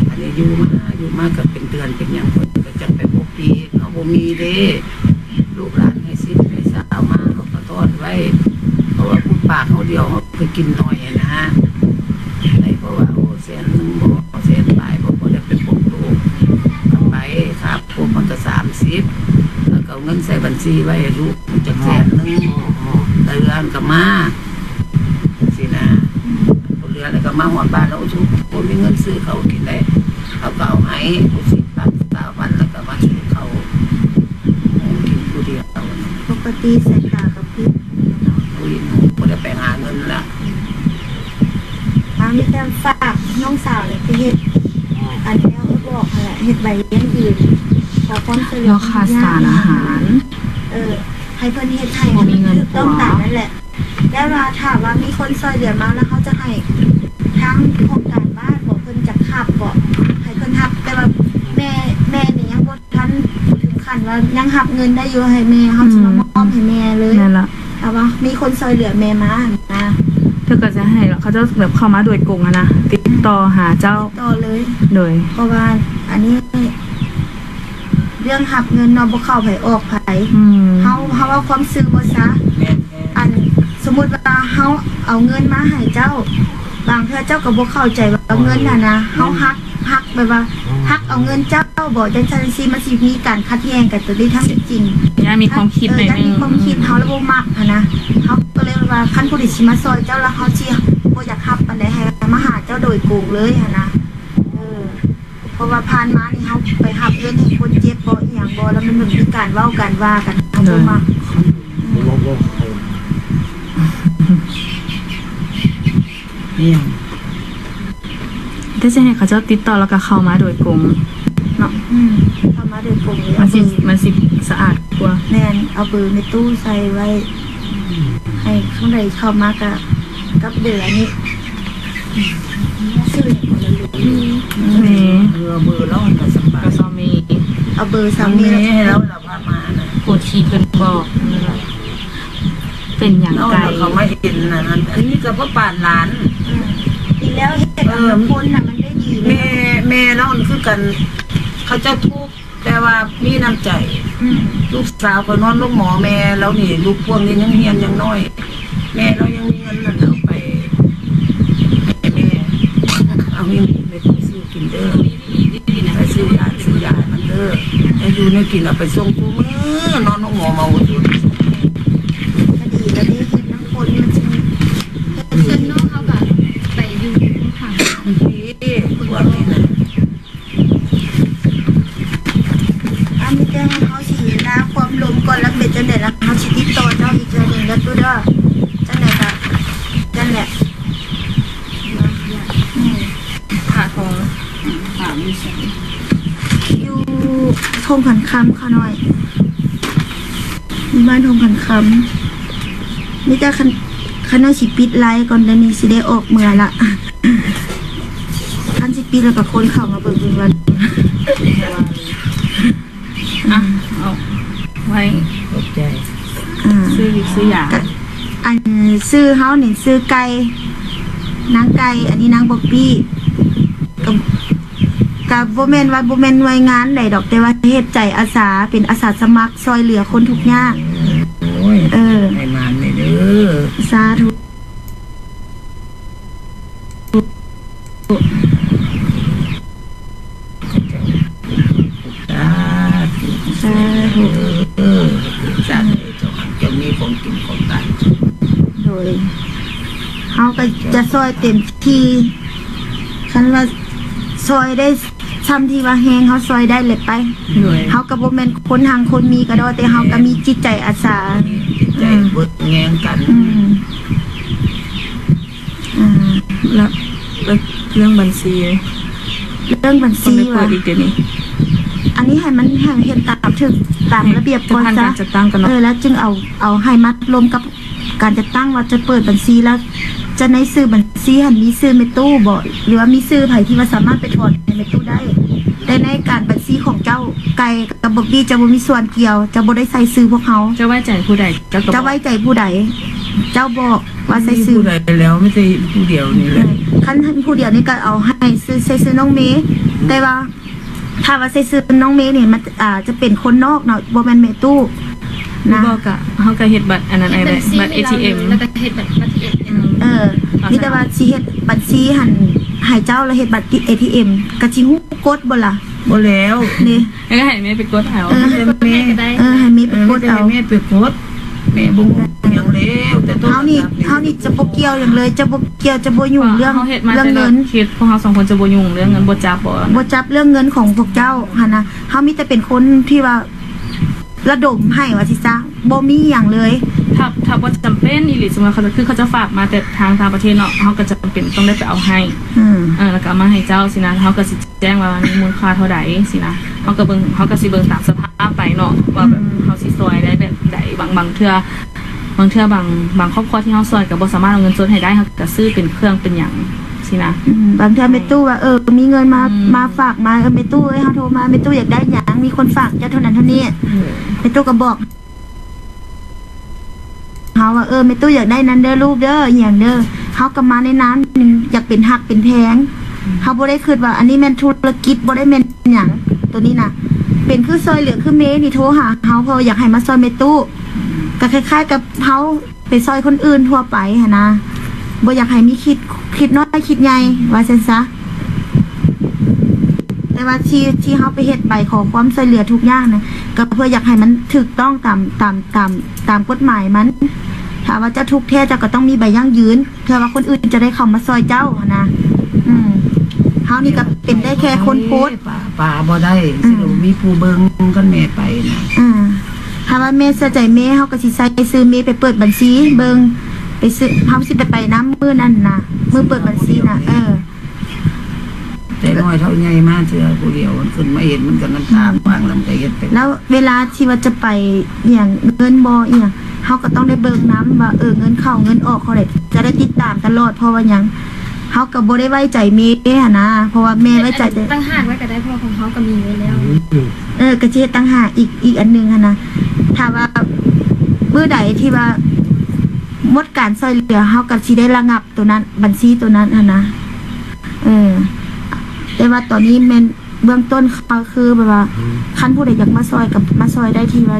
ອັນນີ້ຢູ່ມາ ຢູ່ມາກໍເປັນເດືອນເປັນຫຍັງ ຂ້ອຍກໍຈັ່ງໄປພົບອີກ ເຮົາບໍ່ມີເດ້ ລູກຫຼານໃຫ້ສິບໃຫ້ຊາວມາ ເຮົາກໍຕ້ອນໄວ້ ເພາະວ່າພຸດປາກເຮົາດຽວ ເຮົາກໍກິນໜ້ອຍຫັ້ນນະ ໄດ້ເພາະວ່າ ໂອ້ ແສນໜຶ່ງບໍ ແສນປາຍບໍ ພໍໄດ້ໄປພົບລູກ ໄປຄ່າພົບມັນກໍສາມສິບ ແລ້ວກໍເອົາເງິນໃສ່ບັນຊີໄວ້ໃຫ້ລູກຈັກແສນໜຶ່ງ ແລ້ວເຮືອນກໍມາ ຈັ່ງຊີ້ນະ ເຮືອນກໍມາຮອດບ້ານແລ້ວ ໂອ້ ບໍ່ມີເງິນຊື້ເຂົ້າກິນໄດ້ ເຂົາກໍເອົາໃຫ້ຜູ້ສິບພັນ ຊາວພັນ ແລ້ວກໍມາຊື້ເຂົ້າກິນຜູ້ດຽວ. ປົກກະຕິສາຍຕາກໍຜິດ ໂອ້ຍ ບໍ່ໄດ້ໄປຫາເງິນລະ ອ່າ ມີແຕ່ຝາກນ້ອງສາວນີ້ໄປເຮັດ ອັນແນວເຂົາບອກຫັ້ນແຫຼະ ເຮັດໃບຢັ້ງຢືນ ຂໍຄວາມຊ່ວຍເຫຼືອ ລາຄາສານອາຫານ ເອີ ໃຫ້ເພິ່ນເຮັດໃຫ້ ບໍ່ມີເງິນ ຕ້ອງຕາມນັ້ນແຫຼະ ແຕ່ວ່າຖ້າວ່າມີຄົນຊ່ວຍເຫຼືອມາ ແລ້ວເຮົາຈະໃຫ້ທາງໂຄງການບ້ານບໍ ເພິ່ນຈະຮັບບໍ ໃຫ້ເພິ່ນຮັບ ແຕ່ວ່າແມ່ ແມ່ນີ້ຍັງບໍ່ທັນເຖິງຂັ້ນວ່າຍັງຮັບເງິນໄດ້ຢູ່ ໃຫ້ແມ່ ເຮົາຊິມາ ອືມ ມອບໃຫ້ແມ່ເລີຍ ແມ່ນລະ ຖ້າວ່າມີຄົນຊ່ວຍເຫຼືອແມ່ມາຫັ້ນນະ ເພິ່ນກໍຈະໃຫ້ ເຂົາເຈົ້າແບບເຂົ້າມາໂດຍກົງຫັ້ນນະ ຕິດຕໍ່ຫາເຈົ້າ ຕິດຕໍ່ເລີຍ ໂດຍ ເພາະວ່າອັນນີ້ ເລື່ອງຮັບເງິນເນາະ ບໍ່ເຂົ້າໃຜອອກໃຜ ອືມ ເຮົາ ເຮົາເວົ້າຄວາມຈິງໂລດຊະ ແມ່ນໆ ອັນ ສົມມຸດວ່າເຮົາເອົາເງິນມາໃຫ້ເຈົ້າ ບາງເທື່ອເຈົ້າກໍບໍ່ເຂົ້າໃຈວ່າເງິນຫັ້ນນະ ເຮົາ ອືມ ຮັກ ຮັກແບບວ່າ ອືມ ຮັກເອົາເງິນເຈົ້າບໍ ຈັ່ງຊັ້ນຈັ່ງຊີ້ ມັນຊິມີການຂັດແຍ່ງກັນໂຕນີ້ ທັງທີ່ຈິງ ຢ້ານມີຄວາມຄິດ ເອີ ໜ້ອຍໜຶ່ງ ຢ້ານມີຄວາມຄິດ ອືມ ເຮົາລະບໍ່ມັກຫັ້ນນະ ເຮົາກໍເລີຍວ່າ ຄັນຜູ້ໃດຊິມາຊ່ອຍເຈົ້າ ລະເຮົາຊິບໍ່ຢາກຮັບປານໃດ ໃຫ້ມາຫາເຈົ້າໂດຍກົງເລີຍຫັ້ນນະ ເອີ. ເພາະວ່າຜ່ານມານີ້ເຮົາໄປຮັບເງິນໃຫ້ຄົນເຈັບບໍ ອີ່ຫຍັງບໍ ແລ້ວມັນມີການເວົ້າກັນວ່າກັນ ເຮົາບໍ່ມັກ ໂດຍ ອືມ ອີ່ຫຍັງ ແຕ່ຊິໃຫ້ເຂົາເຈົ້າຕິດຕໍ່ ແລ້ວກໍເຂົ້າມາໂດຍກົງເນາະ ອືມ ເຂົ້າມາໂດຍກົງເລີຍ ມັນຊິ ເອົາເບີ ມັນຊິສະອາດກວ່າ ແມ່ນ ເອົາເບີແມ່ຕູ້ໃສ່ໄວ້ ໃຫ້ຄົນໃດເຂົ້າມາກະກັບເບີອັນນີ້ ຊື່ຫຍັງກໍລະລືມ ແມ່ ເອີ ເບີລາວຫັ້ນນະ ສຳບາຍ ກໍຊາວເມ ເອົາເບີຊາວເມ ເມໃຫ້ລາວ ລາວພາມານະ ຜູ້ທີ່ເພິ່ນບອກ ເປັນຫຍັງໄກ ເຂົາມາເຫັນອັນນັ້ນ ອັນນີ້ກໍບໍ່ປານຫຼານ ອືມ ດີແລ້ວເຮັດ ເອີ ຄົນນະ ມັນໄດ້ດີແລ້ວ ແມ່ ແມ່ລາວນັ້ນຄືກັນ ເຂົາເຈົ້າທຸກ ແຕ່ວ່າມີນ້ຳໃຈ ອືມ ລູກສາວຂ້ອຍນອນໂຮງໝໍ ແມ່ລາວນີ້ ລູກພວກນີ້ຍັງຮຽນຍັງນ້ອຍ ແມ່ລາວຍັງມີເງິນນັ້ນເອົາໄປໃຫ້ແມ່ ເອົາເງິນໄປຊື້ກິນເດີ ໄປຊື້ຢາ ຊື້ຢາໃຫ້ມັນເດີ ແນວຢູ່ແນວກິນເອົາໄປສົ່ງທຸກມື້ ນອນໂຮງໝໍມາອຸດໜູນ ກໍດີ ກໍໄດ້ເຮັດນຳຄົນ ມັນຊິເຮັດ ເພິ່ນເນາະ ເຮົາກໍໄປຢູ່ຂ້າງ ດີ ພວກນີ້ນະ ອັນນີ້ແຕ່ເຮົາຊິລາຄວາມລົມກ່ອນ ແລ້ວເປັນຈັ່ງໃດລະເຮົາຊິຕິດຕໍ່ເຈົ້າອີກເທື່ອໜຶ່ງເດີຕູ້ເດີ ຈັ່ງໃດກະຈັ່ງແຫຼະ ອືມ ຂາຂອງ ຂາຢູ່ໃສ ຢູ່ທົ່ງຂັນຄຳ ຂານ້ອຍ ຢູ່ບ້ານທົ່ງຂັນຄຳ ມີແຕ່ຄັນ ຄັນວ່າຊິປິດໄລຟ໌ກ່ອນ ດຽວນີ້ຊິໄດ້ອອກເມືອລະ ຄັນຊິປິດແລ້ວກໍຄົນເຂົ້າມາເບິ່ງເປັນວັນ ອ່ະ ເອົາໄວ້ ຂອບໃຈ ອ່າ ຊື້ ຊື້ຢາ ກະ ອັນ ຊື່ເຮົານີ້ຊື່ໄກ່ ນາງໄກ່ ອັນນີ້ນາງບອບບີ້ ກໍ ກໍບໍ່ແມ່ນວ່າ ບໍ່ແມ່ນໜ່ວຍງານໃດດອກ ແຕ່ວ່າເຮັດໃຈອາສາ ເປັນອາສາສະໝັກຊ່ອຍເຫຼືອຄົນທຸກຍາກ. ໂອ້ຍ ເອີ ໃຫ້ໝານແດ່ເດີ ສາທຸ. ສາທຸ ສາທຸ ເອີ ສາທຸ ເຈົ້າ ເຈົ້າມີຂອງກິນຂອງທານ. ໂດຍ ເຮົາກໍຈະຊ່ອຍເຕັມທີ່ ຄັນວ່າຊ່ອຍໄດ້ຊ່ຳທີ່ວ່າແຮງເຮົາຊ່ອຍໄດ້ແຫຼະໄປ. ໂດຍ ເຮົາກໍບໍ່ແມ່ນຄົນຮັ່ງຄົນມີກໍດອກ ແຕ່ເຮົາກໍມີຈິດໃຈອາສາ ຈິດໃຈເບິ່ງແຍງກັນ. ອືມ ອ່າ ແລ້ວ ແລ້ວເລື່ອງບັນຊີ ເລື່ອງບັນຊີວ່າ ອັນນີ້ໃຫ້ມັນ ໃຫ້ເຮັດຕາມ ຖືກຕາມລະບຽບກ່ອນຊະ ເອີ ແລ້ວຈຶ່ງເອົາ ເອົາໃຫ້ມາລົມກັບການຈັດຕັ້ງວ່າຈະເປີດບັນຊີ ແລ້ວຈະໃນຊື່ບັນຊີຫັ້ນມີຊື່ແມ່ຕູ້ບໍ ຫຼືວ່າມີຊື່ໃຜທີ່ວ່າສາມາດໄປຖອນໃຫ້ແມ່ຕູ້ໄດ້? ແຕ່ໃນການບັນຊີຂອງເຈົ້າ ໄກ່ກັບບອບບີ້ ເຈົ້າບໍ່ມີສ່ວນກ່ຽວ ເຈົ້າບໍ່ໄດ້ໃສ່ຊື່ພວກເຮົາ. ເຈົ້າໄວ້ໃຈຜູ້ໃດ ເຈົ້າກໍບອກ ເຈົ້າໄວ້ໃຈຜູ້ໃດ ເຈົ້າບອກວ່າໃສ່ຊື່ ມີຜູ້ໃດແລ້ວ ມີແຕ່ຜູ້ດຽວນີ້ແຫຼະ. ເອີ ຄັນເຫັນຜູ້ດຽວນີ້ກໍເອົາໃຫ້ຊື່ ໃສ່ຊື່ນ້ອງເມ ແຕ່ວ່າຖ້າວ່າໃສ່ຊື່ນ້ອງເມນີ້ ມັນ ອ່າ ຈະເປັນຄົນນອກເນາະ ບໍ່ແມ່ນແມ່ຕູ້ນະ. ບໍ່ ກະ ເຮົາກະເຮັດບັດອັນນັ້ນ ເຮັດບັນຊີ ໄອ້ແຫຼະ ບັດເອທີເອັມ ແລ້ວກະເຮັດບັດ ບັດເອທີເອັມ ເອີ ມີແຕ່ວ່າຊິເຮັດບັນຊີຫັ້ນໃຫ້ເຈົ້າ ແລ້ວເຮັດບັດເອທີເອັມ ກະຊິຮູ້ກົດບໍ່ລະ? ບໍ່ແລ້ວ ນີ້ ແລ້ວກໍໃຫ້ແມ່ໄປກົດເອົາ. ເອີ ໃຫ້ແມ່ ເອີ ໃຫ້ແມ່ໄປກົດເອົາ ເອີ ແມ່ໄປກົດ ແມ່ບໍ່ຮູ້ຫຍັງແລ້ວ ແຕ່ໂທລະສັບນີ້ ເຮົານີ້ ເຮົານີ້ຈະບໍ່ກ່ຽວຫຍັງເລີຍ ຈະບໍ່ກ່ຽວ ຈະບໍ່ຫຍຸ້ງເລື່ອງ ເລື່ອງເງິນ. ພວກເຮົາສອງຄົນຈະບໍ່ຫຍຸ້ງເລື່ອງເງິນ ບໍ່ຈັບ ບໍ່ ບໍ່ຈັບເລື່ອງເງິນຂອງພວກເຈົ້າຫັ້ນນະ. ເຮົາມີແຕ່ເປັນຄົນທີ່ວ່າລະດົມໃຫ້ວ່າຊີ້ຊະ ບໍ່ມີຫຍັງເລີຍ. ຖ້າ ຖ້າບໍ່ຈຳເປັນອີ່ຫຼີ ສົມມຸດວ່າເຂົາ ຄືເຂົາເຈົ້າຝາກມາແຕ່ທາງຕ່າງປະເທດເນາະ ເຮົາກໍຈຳເປັນຕ້ອງໄດ້ໄປເອົາໃຫ້ ອືມ ເອີ ແລ້ວກໍເອົາມາໃຫ້ເຈົ້າຊີ້ນະ ເຮົາກໍຊິ ແຈ້ງວ່າມີມູນຄ່າເທົ່າໃດຊີ້ນະ ເຮົາກໍເບິ່ງ ເຮົາກໍຊິເບິ່ງຕາມສະພາບໄປເນາະ ວ່າແບບ ອືມ ເຮົາຊິຊ່ອຍໄດ້ແບບໃດ. ບາງ ບາງເທື່ອ ບາງເທື່ອບາງ ບາງຄອບຄົວທີ່ເຮົາຊ່ອຍກໍບໍ່ສາມາດເອົາເງິນສົດໃຫ້ໄດ້ ເຮົາກໍຊື້ເປັນເຄື່ອງເປັນຫຍັງຊີ້ນະ. ອືມ ບາງເທື່ອແມ່ຕູ້ວ່າ ເອີ ມີເງິນມາ ອືມ ມາຝາກມາ ເອີ ແມ່ຕູ້ເອີຍ ເຮົາໂທມາ ແມ່ຕູ້ຢາກໄດ້ຫຍັງ ມີຄົນຝາກເຈົ້າເທົ່ານັ້ນເທົ່ານີ້ ອືມ ແມ່ຕູ້ກໍບອກ ເຮົາວ່າ ເອີ ແມ່ຕູ້ຢາກໄດ້ນັ້ນເດີລູກເດີ ອີ່ຫຍັງເດີ ເຮົາກໍມາໃນນາມຢາກເປັນຮັກເປັນແພງ ເຮົາບໍ່ໄດ້ຄິດວ່າອັນນີ້ແມ່ນທຸລະກິດ ບໍ່ໄດ້ແມ່ນຫຍັງ ໂຕນີ້ນະ ເປັນຄືຊ່ອຍເຫຼືອ ຄືເມນີ້ໂທຫາເຮົາ ເພາະວ່າຢາກໃຫ້ມາຊ່ອຍແມ່ຕູ້ ກໍຄ້າຍໆກັບເຮົາໄປຊ່ອຍຄົນອື່ນທົ່ວໄປຫັ້ນນະ ບໍ່ຢາກໃຫ້ມີຄິດ ຄິດນ້ອຍຄິດໃຫຍ່ ວ່າຊັ້ນຊະ. ແຕ່ວ່າທີ່ ທີ່ເຮົາໄປເຮັດໃບຂໍຄວາມຊ່ວຍເຫຼືອທຸກຢ່າງນະ ກໍເພື່ອຢາກໃຫ້ມັນຖືກຕ້ອງຕາມ ຕາມ ຕາມ ຕາມກົດໝາຍມັນ. ຖ້າວ່າເຈົ້າທຸກແທ້ ເຈົ້າກໍຕ້ອງມີໃບຢັ້ງຢືນ ເພື່ອວ່າຄົນອື່ນຈະໄດ້ເຂົ້າມາຊ່ອຍເຈົ້າຫັ້ນນະ. ອືມ ເຮົານີ້ກໍເປັນໄດ້ແຄ່ຄົນໂພສ ປາ ປາບໍ່ໄດ້ ອືມ ຊິບໍ່ມີຜູ້ເບິ່ງ ຄັນແມ່ໄປນະ. ອ່າ ຖ້າວ່າແມ່ເຊື່ອໃຈແມ່ ເຮົາກໍຊິໃສ່ຊື່ແມ່ໄປເປີດບັນຊີເບິ່ງ ໄປຊື້ ເຮົາຊິໄດ້ໄປນຳມື້ນັ້ນນະ ມື້ເປີດບັນຊີນະ. ເອີ ແຕ່ນ້ອຍເທົ່າໃຫຍ່ມາເທື່ອຜູ້ດຽວ ມັນຂຶ້ນມາເຮັດ ມັນກໍນ້ຳຕາ ອືມ ຟັງແລ້ວມັນກໍເຮັດໄປ. ແລ້ວເວລາທີ່ວ່າຈະໄປອີ່ຫຍັງ ເງິນບໍ່ອີ່ຫຍັງ ເຮົາກໍຕ້ອງໄດ້ເບິ່ງນຳວ່າ ເອີ ເງິນເຂົ້າເງິນອອກເທົ່າໃດ ຈະໄດ້ຕິດຕາມຕະຫຼອດ. ເພາະວ່າຫຍັງ ເຮົາກໍບໍ່ໄດ້ໄວ້ໃຈແມ່ຫັ້ນນະ ເພາະວ່າແມ່ໄວ້ໃຈແຕ່ ເຮັດອັນຕ່າງຫາກໄວ້ກໍໄດ້ ເພາະວ່າຂອງເຮົາກໍມີໄວ້ແລ້ວ. ອືມ ເອີ ກໍຊິເຮັດຕ່າງຫາກອີກ ອີກອັນໜຶ່ງຫັ້ນນະ. ຖ້າວ່າມື້ໃດທີ່ວ່າໝົດການຊ່ວຍເຫຼືອ ເຮົາກໍຊິໄດ້ລະງັບ ໂຕນັ້ນ ບັນຊີໂຕນັ້ນຫັ້ນນະ. ເອີ ແຕ່ວ່າຕອນນີ້ແມ່ນເບື້ອງຕົ້ນກໍຄືແບບວ່າ ອືມ ຄັນຜູ້ໃດຢາກມາຊ່ອຍກໍມາຊ່ອຍໄດ້ ທີ່ວ່າ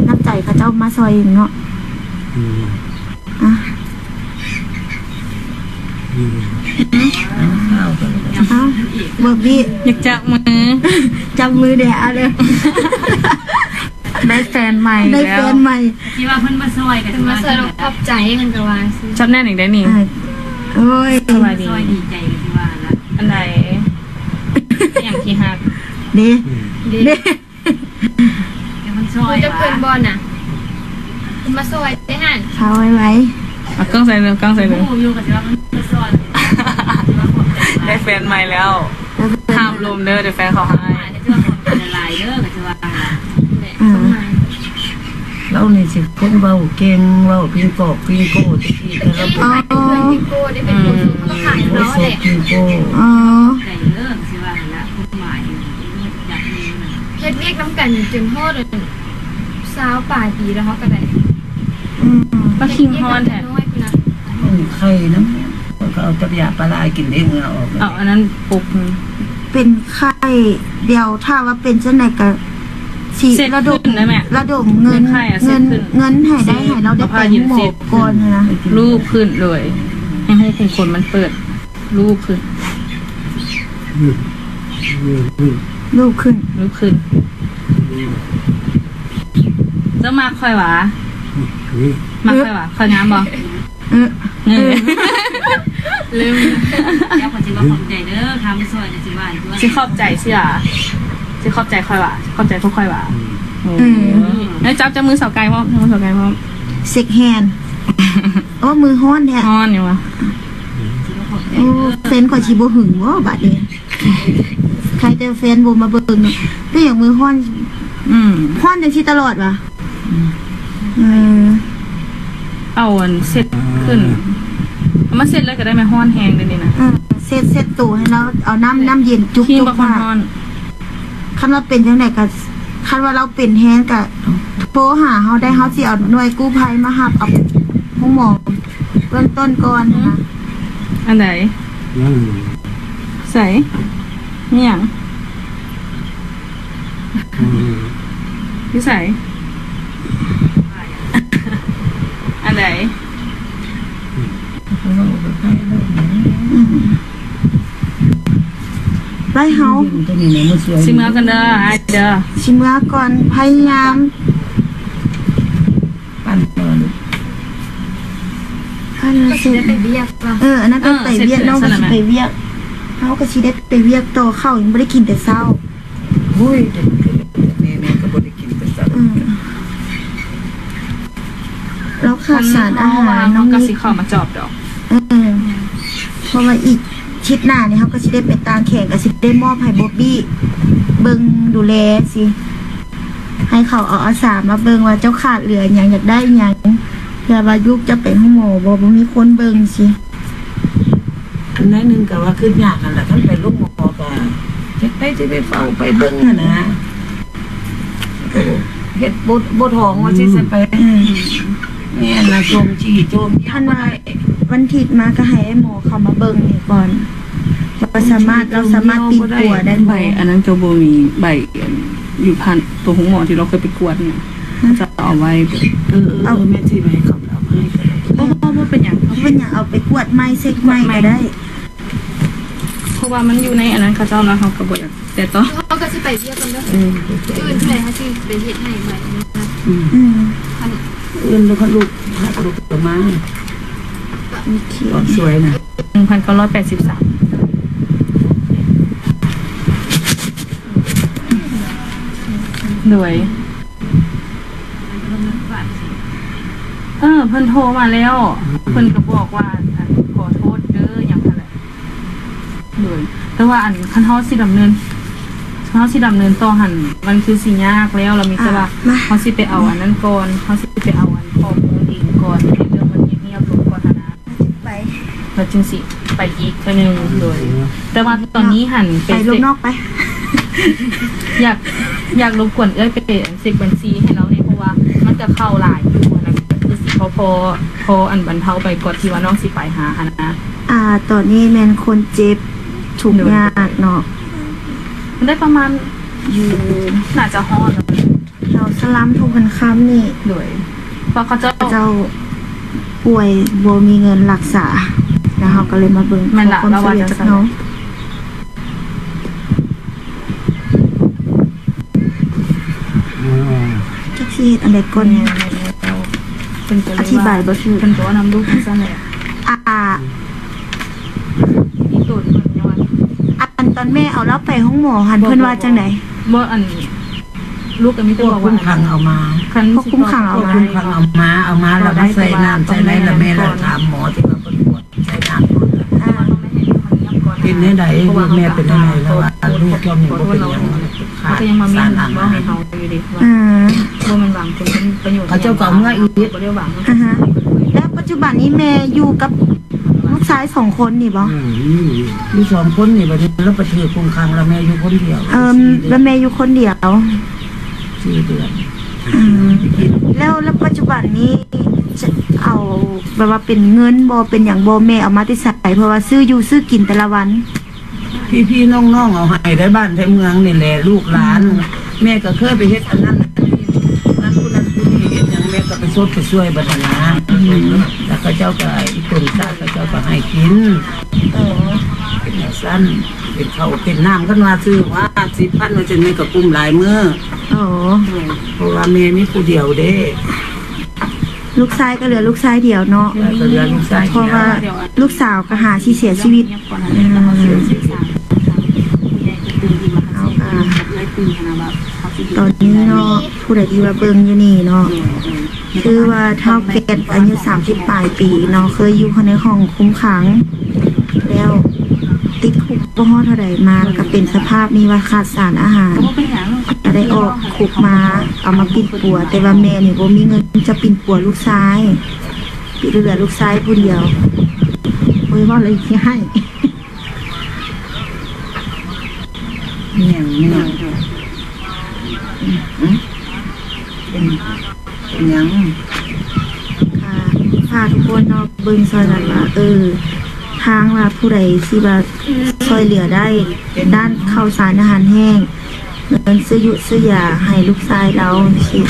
ນ້ຳໃຈເຂົາເຈົ້າມາຊ່ອຍເອງເນາະ. ອືມ ອ່ະ ອືມ ອ້າວ ບອບບີ້ ຢາກຈັບມື ຈັບມືແດ່ ເອົາເດີ ໄດ້ແຟນໃໝ່ ໄດ້ແຟນໃໝ່ ທີ່ວ່າເພິ່ນມາຊ່ອຍກໍ ເພິ່ນມາຊ່ອຍ ຂອບໃຈ ເພິ່ນກໍວ່າ ຈັບແໜ້ນອີກໄດ້ນີ້. ໂອ້ຍ ສະບາຍດີ ຊ່ອຍດີໃຈກໍຊິວ່າລະ ອັນໃດ ຫຍັງທີ່ຮັກ ເດ້ ເດ້ ເດ້ ແຕ່ເພິ່ນຊ່ອຍ ຮູ້ຈັກເພິ່ນບໍ່ນະ ເພິ່ນມາຊ່ອຍເດ້ຫັ້ນ ເອົາໄວໆ ເອົາກ້ອງໃສ່ເລີຍ ກ້ອງໃສ່ເລີຍ ຮູ້ຢູ່ກໍຊິວ່າເພິ່ນມາຊ່ອຍ ໄດ້ແຟນໃໝ່ແລ້ວ ຫ້າມລົມເດີ ດຽວແຟນເຂົາຮ້າຍ ຫຼາຍເດີ ກໍຊິວ່າ ອືມ ລາວນີ້ຊິຄົນເວົ້າເກັ່ງ ເວົ້າພິງກອກພິງໂກ້ ແຕ່ກີ້ແຕ່ລະ ອໍ ພິງໂກ້ ໄດ້ເປັນຜູ້ ອືມ ຂາຍເຮົາແຫຼະ ພິງໂກ້ ອໍ ໄດ້ເລີຍ ຊິວ່າຫັ້ນລະ ຄວາມໝາຍ ຢາກມີນະ ເຮັດວຽກນຳກັນຈົນຮອດຊາວປາຍປີແລ້ວ ເຮົາກໍໄດ້ ອືມ ປາຄິງຮອດແທ້ ນ້ອຍພຸ້ນນະ ໄຂ່ນຳ ຂ້ອຍ ເອົາແຕ່ຢາປາລາກິນເອງ ເອົາອອກ. ເອົາອັນນັ້ນປົກໜຶ່ງ. ເປັນໄຂ້ ດຽວຖ້າວ່າເປັນຈັ່ງໃດກໍຊິ ເຊັດ ລະດົມ ຂຶ້ນໄດ້ແມ່ ລະດົມເງິນ ເຮັດໄຂ້ອະ ເງິນ ເຊັດຂຶ້ນ ເງິນໃຫ້ໄດ້ ໃຫ້ລາວໄດ້ໄປໂຮງໝໍກ່ອນນະ. ລູບຂຶ້ນເລີຍ ໃຫ້ຮູຂອງຄົນມັນເປີດ ລູບຂຶ້ນ ລູບຂຶ້ນ ລູບຂຶ້ນ. ເຈົ້າມັກຂ້ອຍຫວາ? ມັກຂ້ອຍຫວາ? ຂ້ອຍງາມບໍ່? ເອີ ເອີ ເອີ ລືມ. ດຽວຂ້ອຍຊິມາຂອບໃຈເດີ ຄຳຊ່ອຍຊິວ່າຢູ່. ຊິຂອບໃຈຊິຫວາ? ຊິຂອບໃຈຂ້ອຍຫວາ? ຊິຂອບໃຈພວກຂ້ອຍຫວາ? ອືມ ເອີ ໃຫ້ຈັບ ຈັບມືສາວໄກ່ພ້ອມ ຈັບມືສາວໄກ່ພ້ອມ ເຊັກແຮນ. ໂອ້ ມືຮ້ອນແທ້ ຮ້ອນຢູ່ຫວາ? ໂອ້ ແຟນຂ້ອຍຊິບໍ່ຫຶງບໍ່ບາດນີ້? ໃຜແຕ່ແຟນບໍ່ມາເບິ່ງເນາະ. ເປັນຫຍັງມືຮ້ອນ? ອືມ ຮ້ອນຈັ່ງຊີ້ຕະຫຼອດຫວາ? ອືມ ເອີ ເອົາອັນເຊັດຂຶ້ນ ເອົາມາເຊັດເລີຍກໍໄດ້ແມ່ ຮ້ອນແຮງເດນີ້ນະ. ເອີ ເຊັດ ເຊັດໂຕໃຫ້ລາວ ເອົານ້ຳ ນ້ຳເຢັນຈຸບ ຄຣີມບໍ່ຄ່ອຍຮ້ອນ. ຄັນວ່າເປັນຈັ່ງໃດກໍ ຄັນວ່າລາວເປັນແຮງກໍໂທຫາເຮົາໄດ້. ເຮົາຊິເອົາໜ່ວຍກູ້ໄພມາຮັບເອົາໂຮງໝໍເບື້ອງຕົ້ນກ່ອນນະ. ອັນໃດ? ໃສ? ມີຫຍັງ? ຢູ່ໃສ? ອັນໃດ? ໄປເຮົາ ຊິເມືອກັນເດີ ອ້າຍເດີ ຊິເມືອກ່ອນ ພະຍາຍາມ ປັນເດີ. ອັນນັ້ນເສັດ ໄປວຽກ ເອີ ອັນນັ້ນໄປ ເອີ ໄປວຽກ ເນາະ ເສັດແລ້ວ ກໍຊິໄປວຽກ ເຮົາກໍຊິໄດ້ໄປວຽກຕໍ່ ເຂົ້າຍັງບໍ່ໄດ້ກິນແຕ່ເຊົ້າ. ໂອ້ຍ ແມ່ ແມ່ກໍບໍ່ໄດ້ກິນແຕ່ເຊົ້າ. ອືມ ລາວຂາດສານອາຫານ ນ້ອງ ເຮົາກໍຊິເຂົ້າມາຈອບດອກ. ເອີ ເພາະວ່າອີກທິດໜ້ານີ້ ເຮົາກໍຊິໄດ້ໄປຕ່າງແຂວງ ກໍຊິໄດ້ມອບໃຫ້ບອບບີ້ເບິ່ງດູແລຊີ້ ໃຫ້ເຂົາເອົາອາສາມາເບິ່ງວ່າເຈົ້າຂາດເຫຼືອຫຍັງ ຢາກໄດ້ຫຍັງ ເພື່ອວ່າລູກຈະໄປໂຮງໝໍບໍ່ ບໍ່ມີຄົນເບິ່ງຊີ້. ອັນໜ້ອຍໜຶ່ງກໍວ່າຄິດຍາກຫັ້ນລະ ຄັນໄປໂຮງໝໍກໍຈັກໃຜຊິໄປເຝົ້າໄປເບິ່ງຫັ້ນນະ ເຮັດບໍ່ ບໍ່ທ້ອງວ່າຊິ ອືມ ຊິໄປ ອືມ ແມ່ນລະ ໂຈມຈີ້ໂຈມຢາ ຄັນວ່າວັນທິດມາກໍໃຫ້ໝໍເຂົ້າມາເບິ່ງນີ້ກ່ອນ ວ່າສາມາດ ລາວສາມາດປີນຂົວໄດ້ບໍ່. ໃບອັນນັ້ນກໍບໍ່ມີ ໃບຢູ່ຜ່ານໂຕໂຮງໝໍທີ່ລາວເຄີຍໄປກວດນີ້ ເຂົາເຈົ້າເອົາໄວ້. ເອີ ເອີ ເອົາ ແມ່ນຊິໄປໃຫ້ເຂົາເອົາໃຫ້ກໍໄດ້. ບໍ່ ບໍ່ ບໍ່ເປັນຫຍັງ ບໍ່ເປັນຫຍັງ ເອົາໄປກວດໃໝ່ ເຊັກໃໝ່ກໍໄດ້ ເພາະວ່າມັນຢູ່ໃນອັນນັ້ນເຂົາເຈົ້າ ແລ້ວເຮົາກໍບໍ່ຢາກແຕະຕ້ອງ. ເຮົາກໍຊິໄປວຽກກ່ອນເດີ ເອີ ມື້ອື່ນພຸ້ນແຫຼະ ເຮົາຊິໄປເຮັດໃຫ້ໃໝ່ນະ. ອືມ ອືມ ມື້ອື່ນລູກ ລູກ ພາລູກມາ ໂອເຄ ຕອນສວຍນະ ໜຶ່ງພັນເກົ້າຮ້ອຍແປດສິບສາມ ໂດຍ ເອີ ເພິ່ນໂທມາແລ້ວ ເພິ່ນກໍບອກວ່າ ອັນ ຂໍໂທດເດີ ຫຍັງຫັ້ນແຫຼະ. ໂດຍ ແຕ່ວ່າ ອັນ ຄັນເຮົາຊິດຳເນີນ ເຮົາຊິດຳເນີນຕໍ່ຫັ້ນ ມັນຄືຊິຍາກແລ້ວ ລະມີແຕ່ວ່າ ອ່າ ມາ ເຮົາຊິໄປເອົາອັນນັ້ນກ່ອນ ເຮົາຊິໄປເອົາອັນຂໍ້ມູນເອງກ່ອນ ໃຫ້ເລື່ອງມັນງຽບໆລົງກ່ອນຫັ້ນນະ. ໄປ ແລ້ວຈຶ່ງຊິໄປອີກເທື່ອໜຶ່ງ. ໂດຍ ແຕ່ວ່າຕອນນີ້ຫັ້ນ ໄປລົບນອກໄປ ຢາກ ຢາກລົບກວນເອື້ອຍໄປເຊັກບັນຊີໃຫ້ລາວແດ່ ເພາະວ່າມັນກະເຂົ້າຫຼາຍຢູ່ຫັ້ນນະ ຄືຊິພໍ ພໍ ພໍອັນບັນເທົາໄປກ່ອນທີ່ວ່ານ້ອງຊິໄປຫາຫັ້ນນະ. ອ່າ ຕອນນີ້ແມ່ນຄົນເຈັບທຸກຍາກເນາະ ມັນໄດ້ປະມານ ຢູ່ ໜ້າຈະຮອດແລ້ວ ແຖວສະລັມທົ່ງຄຳນີ້. ໂດຍ ເພາະເຂົາເຈົ້າ ເຂົາເຈົ້າປ່ວຍບໍ່ມີເງິນລັກສາ ແລ້ວເຮົາກໍເລີຍມາເບິ່ງ ແມ່ນລະ ຂໍຄວາມຊ່ວຍເຫຼືອຈາກເຮົາ. ອືມ ຈັກຊິເຮັດອັນໃດກ່ອນ ເພິ່ນກໍເລີຍ ອະທິບາຍບໍ່ຖືກ ເພິ່ນກໍວ່ານຳລູກຈັ່ງຊັ້ນແຫຼະ. ອ່າ ອີໂຕນເພິ່ນຍັງວ່າ ອັນຕອນແມ່ເອົາລາວໄປໂຮງໝໍຫັ້ນ ເພິ່ນວ່າຈັ່ງໃດ? ບໍ່ ອັນ ລູກກໍມີແຕ່ບອກວ່າ ພວກຄຸມຂັງເອົາມາ ຄັນພວກຄຸມຂັງເອົາມາ ເອົາມາ ເອົາມາແລ້ວມາໃສ່ນ້ຳໃສ່ໃນ ແລ້ວແມ່ລະຖາມໝໍທີ່ວ່າເພິ່ນກວດໃສ່ນ້ຳ ອ່າ ເປັນແນວໃດ ລູກແມ່ເປັນແນວໃດ ແລ້ວວ່າລູກເຈົ້ານີ້ບໍ່ເປັນຫຍັງ ຂາດສານອາຫານ. ອືມ ບໍ່ແມ່ນຫວັງຜົນປະໂຫຍດ ເຂົາເຈົ້າກໍເອົາເມືອອີກ ບໍ່ໄດ້ຫວັງ. ອ່າຮະ ແລ້ວປັດຈຸບັນນີ້ແມ່ຢູ່ກັບລູກຊາຍສອງຄົນນີ້ບໍ່? ອືມ ຢູ່ ຢູ່ສອງຄົນນີ້ ບັດນີ້ລາວໄປຖືກຄຸມຂັງ ແລ້ວແມ່ຢູ່ຄົນດຽວ ເອີ ແລ້ວແມ່ຢູ່ຄົນດຽວ ສີ່ເດືອນ. ອືມ ແລ້ວ ແລ້ວປັດຈຸບັນນີ້ຈະເອົາ ແບບວ່າເປັນເງິນບໍ່ ເປັນຫຍັງບໍ່ ແມ່ເອົາມາແຕ່ໃສ? ເພາະວ່າຊື້ຢູ່ຊື້ກິນແຕ່ລະວັນ ພີ່ໆນ້ອງໆເອົາໃຫ້ໄດ້ ບ້ານໄທເມືອງນີ້ແຫຼະ ລູກຫຼານ. ອືມ ແມ່ກໍເຄີຍໄປເຮັດອັນນັ້ນອັນນີ້ ງານຜູ້ນັ້ນຜູ້ນີ້ ເຮັດຫຍັງແມ່ກໍໄປຊົດໄປຊ່ວຍບັດຫັ້ນນະ. ອືມ ແລ້ວເຂົາເຈົ້າກໍ ອີ່ຕົນຊາດເຂົາເຈົ້າກໍໃຫ້ກິນ. ເອີ ເປັນຈັ່ງຊັ້ນ ເປັນເຂົ້າເປັນນ້ຳ ຄັນວ່າຊື້ວ່າສິບພັນ ວ່າຊັ້ນ ແມ່ກໍກຸ້ມຫຼາຍມື້. ອໍ ເພາະວ່າແມ່ມີຜູ້ດຽວເດ້. ລູກຊາຍກໍເຫຼືອລູກຊາຍດຽວເນາະ. ເອີ ກໍເຫຼືອລູກຊາຍດຽວ ເພາະວ່າລູກສາວກໍຫາຊິເສຍຊີວິດ. ອືມ ເອົາ ອ່າ ຕອນນີ້ເນາະ ຜູ້ໃດທີ່ວ່າເບິ່ງຢູ່ນີ້ເນາະ ຄືວ່າທ້າວແກັດອາຍຸສາມສິບປາຍປີເນາະ ເຄີຍຢູ່ໃນຫ້ອງຄຸມຂັງ ແລ້ວຕິດຄຸກບໍ່ຮອດເທົ່າໃດມາ ແລ້ວກໍເປັນສະພາບນີ້ວ່າຂາດສານອາຫານ ກໍໄດ້ອອກຄຸກມາ ເອົາມາປິ່ນປົວ ແຕ່ວ່າແມ່ນີ້ບໍ່ມີເງິນຈະປິ່ນປົວລູກຊາຍ ເຫຼືອລູກຊາຍຜູ້ດຽວ. ໂອ້ຍ ເວົ້າແລ້ວຊິໄຫ້ ແມ່ນ ແມ່ນ ເປັນ ເປັນຫຍັງ? ກໍຝາກທຸກຄົນເນາະ ເບິ່ງຊ່ອຍກັນວ່າ ເອີ ທາງວ່າຜູ້ໃດທີ່ວ່າຊ່ອຍເຫຼືອໄດ້ ດ້ານເຂົ້າສານອາຫານແຫ້ງ ເງິນຊື້ຢູຊື້ຢາໃຫ້ລູກຊາຍລາວ ຈັ່ງຊີ້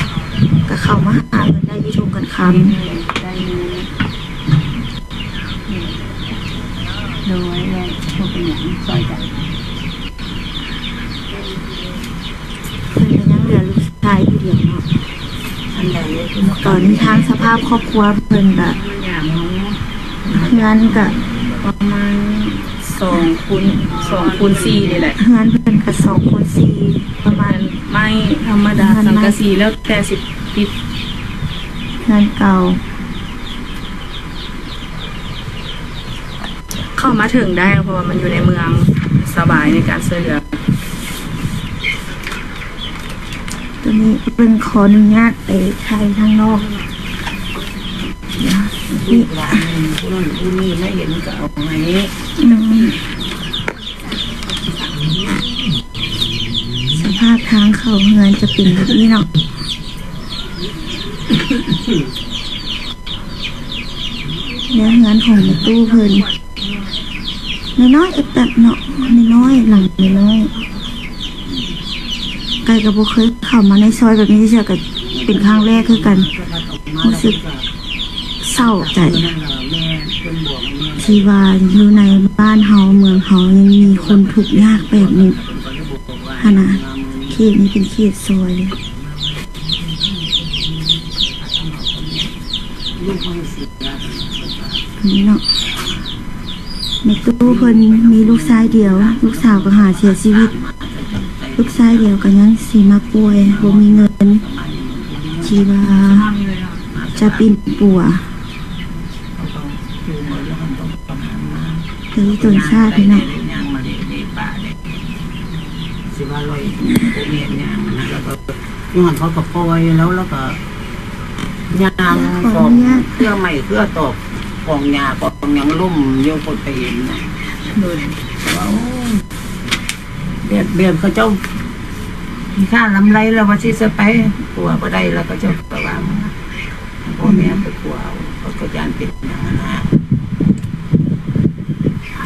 ກໍເຂົ້າມາຫາເພິ່ນໄດ້ຢູ່ທົ່ງກັນຄຳ. ໂດຍ ໂດຍ ບໍ່ເປັນຫຍັງ ຊ່ອຍກັນ. ເພິ່ນກໍຍັງເຫຼືອລູກຊາຍຜູ້ດຽວເນາະ. ອັນໃດ? ຕອນນີ້ທາງສະພາບຄອບຄົວເພິ່ນກໍ ເຮືອນກໍປະມານສອງຄູນ ສອງຄູນສີ່ນີ້ແຫຼະ. ເຮືອນເພິ່ນກໍສອງຄູນສີ່ ປະມານ ເຮືອນໄມ້ທຳມະດາ ເຮືອນໄມ້ ສັງກະສີ ແລ້ວແຕ່ຊິຕິດ. ເຮືອນເກົ່າ ເຂົ້າມາເຖິງໄດ້ ເພາະວ່າມັນຢູ່ໃນເມືອງ ສະບາຍໃນການຊ່ວຍເຫຼືອ. ຕົວນີ້ເພິ່ນຂໍອະນຸຍາດໄປຖ່າຍທາງນອກ. ລູກຫຼານຜູ້ນັ້ນຜູ້ນີ້ມາເຫັນກໍເອົາໃຫ້. ອືມ ສະພາບທາງເຂົ້າເຮືອນຈະເປັນແບບນີ້ເນາະ. ແນວເຮືອນຂອງແມ່ຕູ້ເພິ່ນ ນ້ອຍໆ ເອະ ແບບເນາະ ນ້ອຍໆ ຫຼັງນ້ອຍໆ. ໄກ່ກໍບໍ່ເຄີຍເຂົ້າມາໃນຊອຍແບບນີ້ເທື່ອ ກໍເປັນຄັ້ງແລກຄືກັນ. ຮູ້ສຶກເສົ້າໃຈທີ່ວ່າຢູ່ໃນບ້ານເຮົາ ເມືອງເຮົາຍັງມີຄົນທຸກຍາກແບບນີ້ຫັ້ນນະ. ເຂດນີ້ເປັນເຂດຊອຍ ນີ້ເນາະ ແມ່ຕູ້ເພິ່ນມີລູກຊາຍດຽວ ລູກສາວກໍຫາເສຍຊີວິດ ລູກຊາຍດຽວກໍຍັງຊິມາປ່ວຍ ບໍ່ມີເງິນທີ່ວ່າຈະປິ່ນປົວ ແຕ່ອີ່ຕົນຊາດນີ້ເນາະ. ຊິວ່າລອຍ ບໍ່ແມ່ນຫຍັງນະ ແລ້ວກໍຍ້ອນເຂົາກໍປ່ອຍແລ້ວ ແລ້ວກໍຍ່າງ ຂໍອະນຸຍາດ ຂອງເຄືອໄມ້ເຄືອຕອກ ຂອງຫຍ້າຂອງຫຍັງລົ້ມຢູ່ ຄົນໄປເຫັນນະ. ໂດຍ ວ່າ ໂອ້ຍ ແບບ ແບບເຂົາເຈົ້າຂີ້ຄ້ານລຳໄລແລ້ວ ວ່າຊິໃສ່ໄປ ຜົວບໍ່ໄດ້ແລ້ວ ເຂົາເຈົ້າກໍວ່າມາ ພໍ່ແມ່ໄປຜົວເອົາ ເຂົາກໍຢ້ານເປັນຫຍັງຫັ້ນນະ.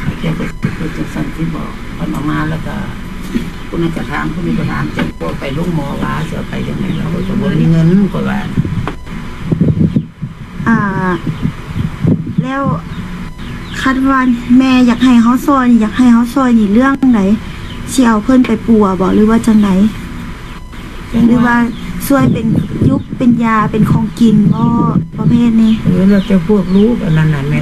ເຂົາເຈົ້າກໍເຮັດຈັ່ງຊັ້ນທີ່ບອກ ເພິ່ນເອົາມາແລ້ວກໍ ຜູ້ນັ້ນກໍຖາມ ຜູ້ນີ້ກໍຖາມ ຈະບໍ່ໄປໂຮງໝໍວ່າ ຊິເອົາໄປຈັ່ງໃດ ລາວກໍບໍ່ມີເງິນ ຂ້ອຍວ່າ. ອ່າ ແລ້ວຄັນວ່າແມ່ຢາກໃຫ້ເຮົາຊ່ອຍນີ້ ຢາກໃຫ້ເຮົາຊ່ອຍນີ້ເລື່ອງໃດ? ຊິເອົາເພິ່ນໄປປົວບໍ ຫຼືວ່າຈັ່ງໃດ? ຈັ່ງ ຫຼືວ່າ ວ່າຊ່ວຍເປັນຢູກເປັນຢາ ເປັນຂອງກິນບໍ ປະເພດນີ້? ເອີ ແລ້ວແຕ່ພວກລູກອັນນັ້ນນະ ແມ່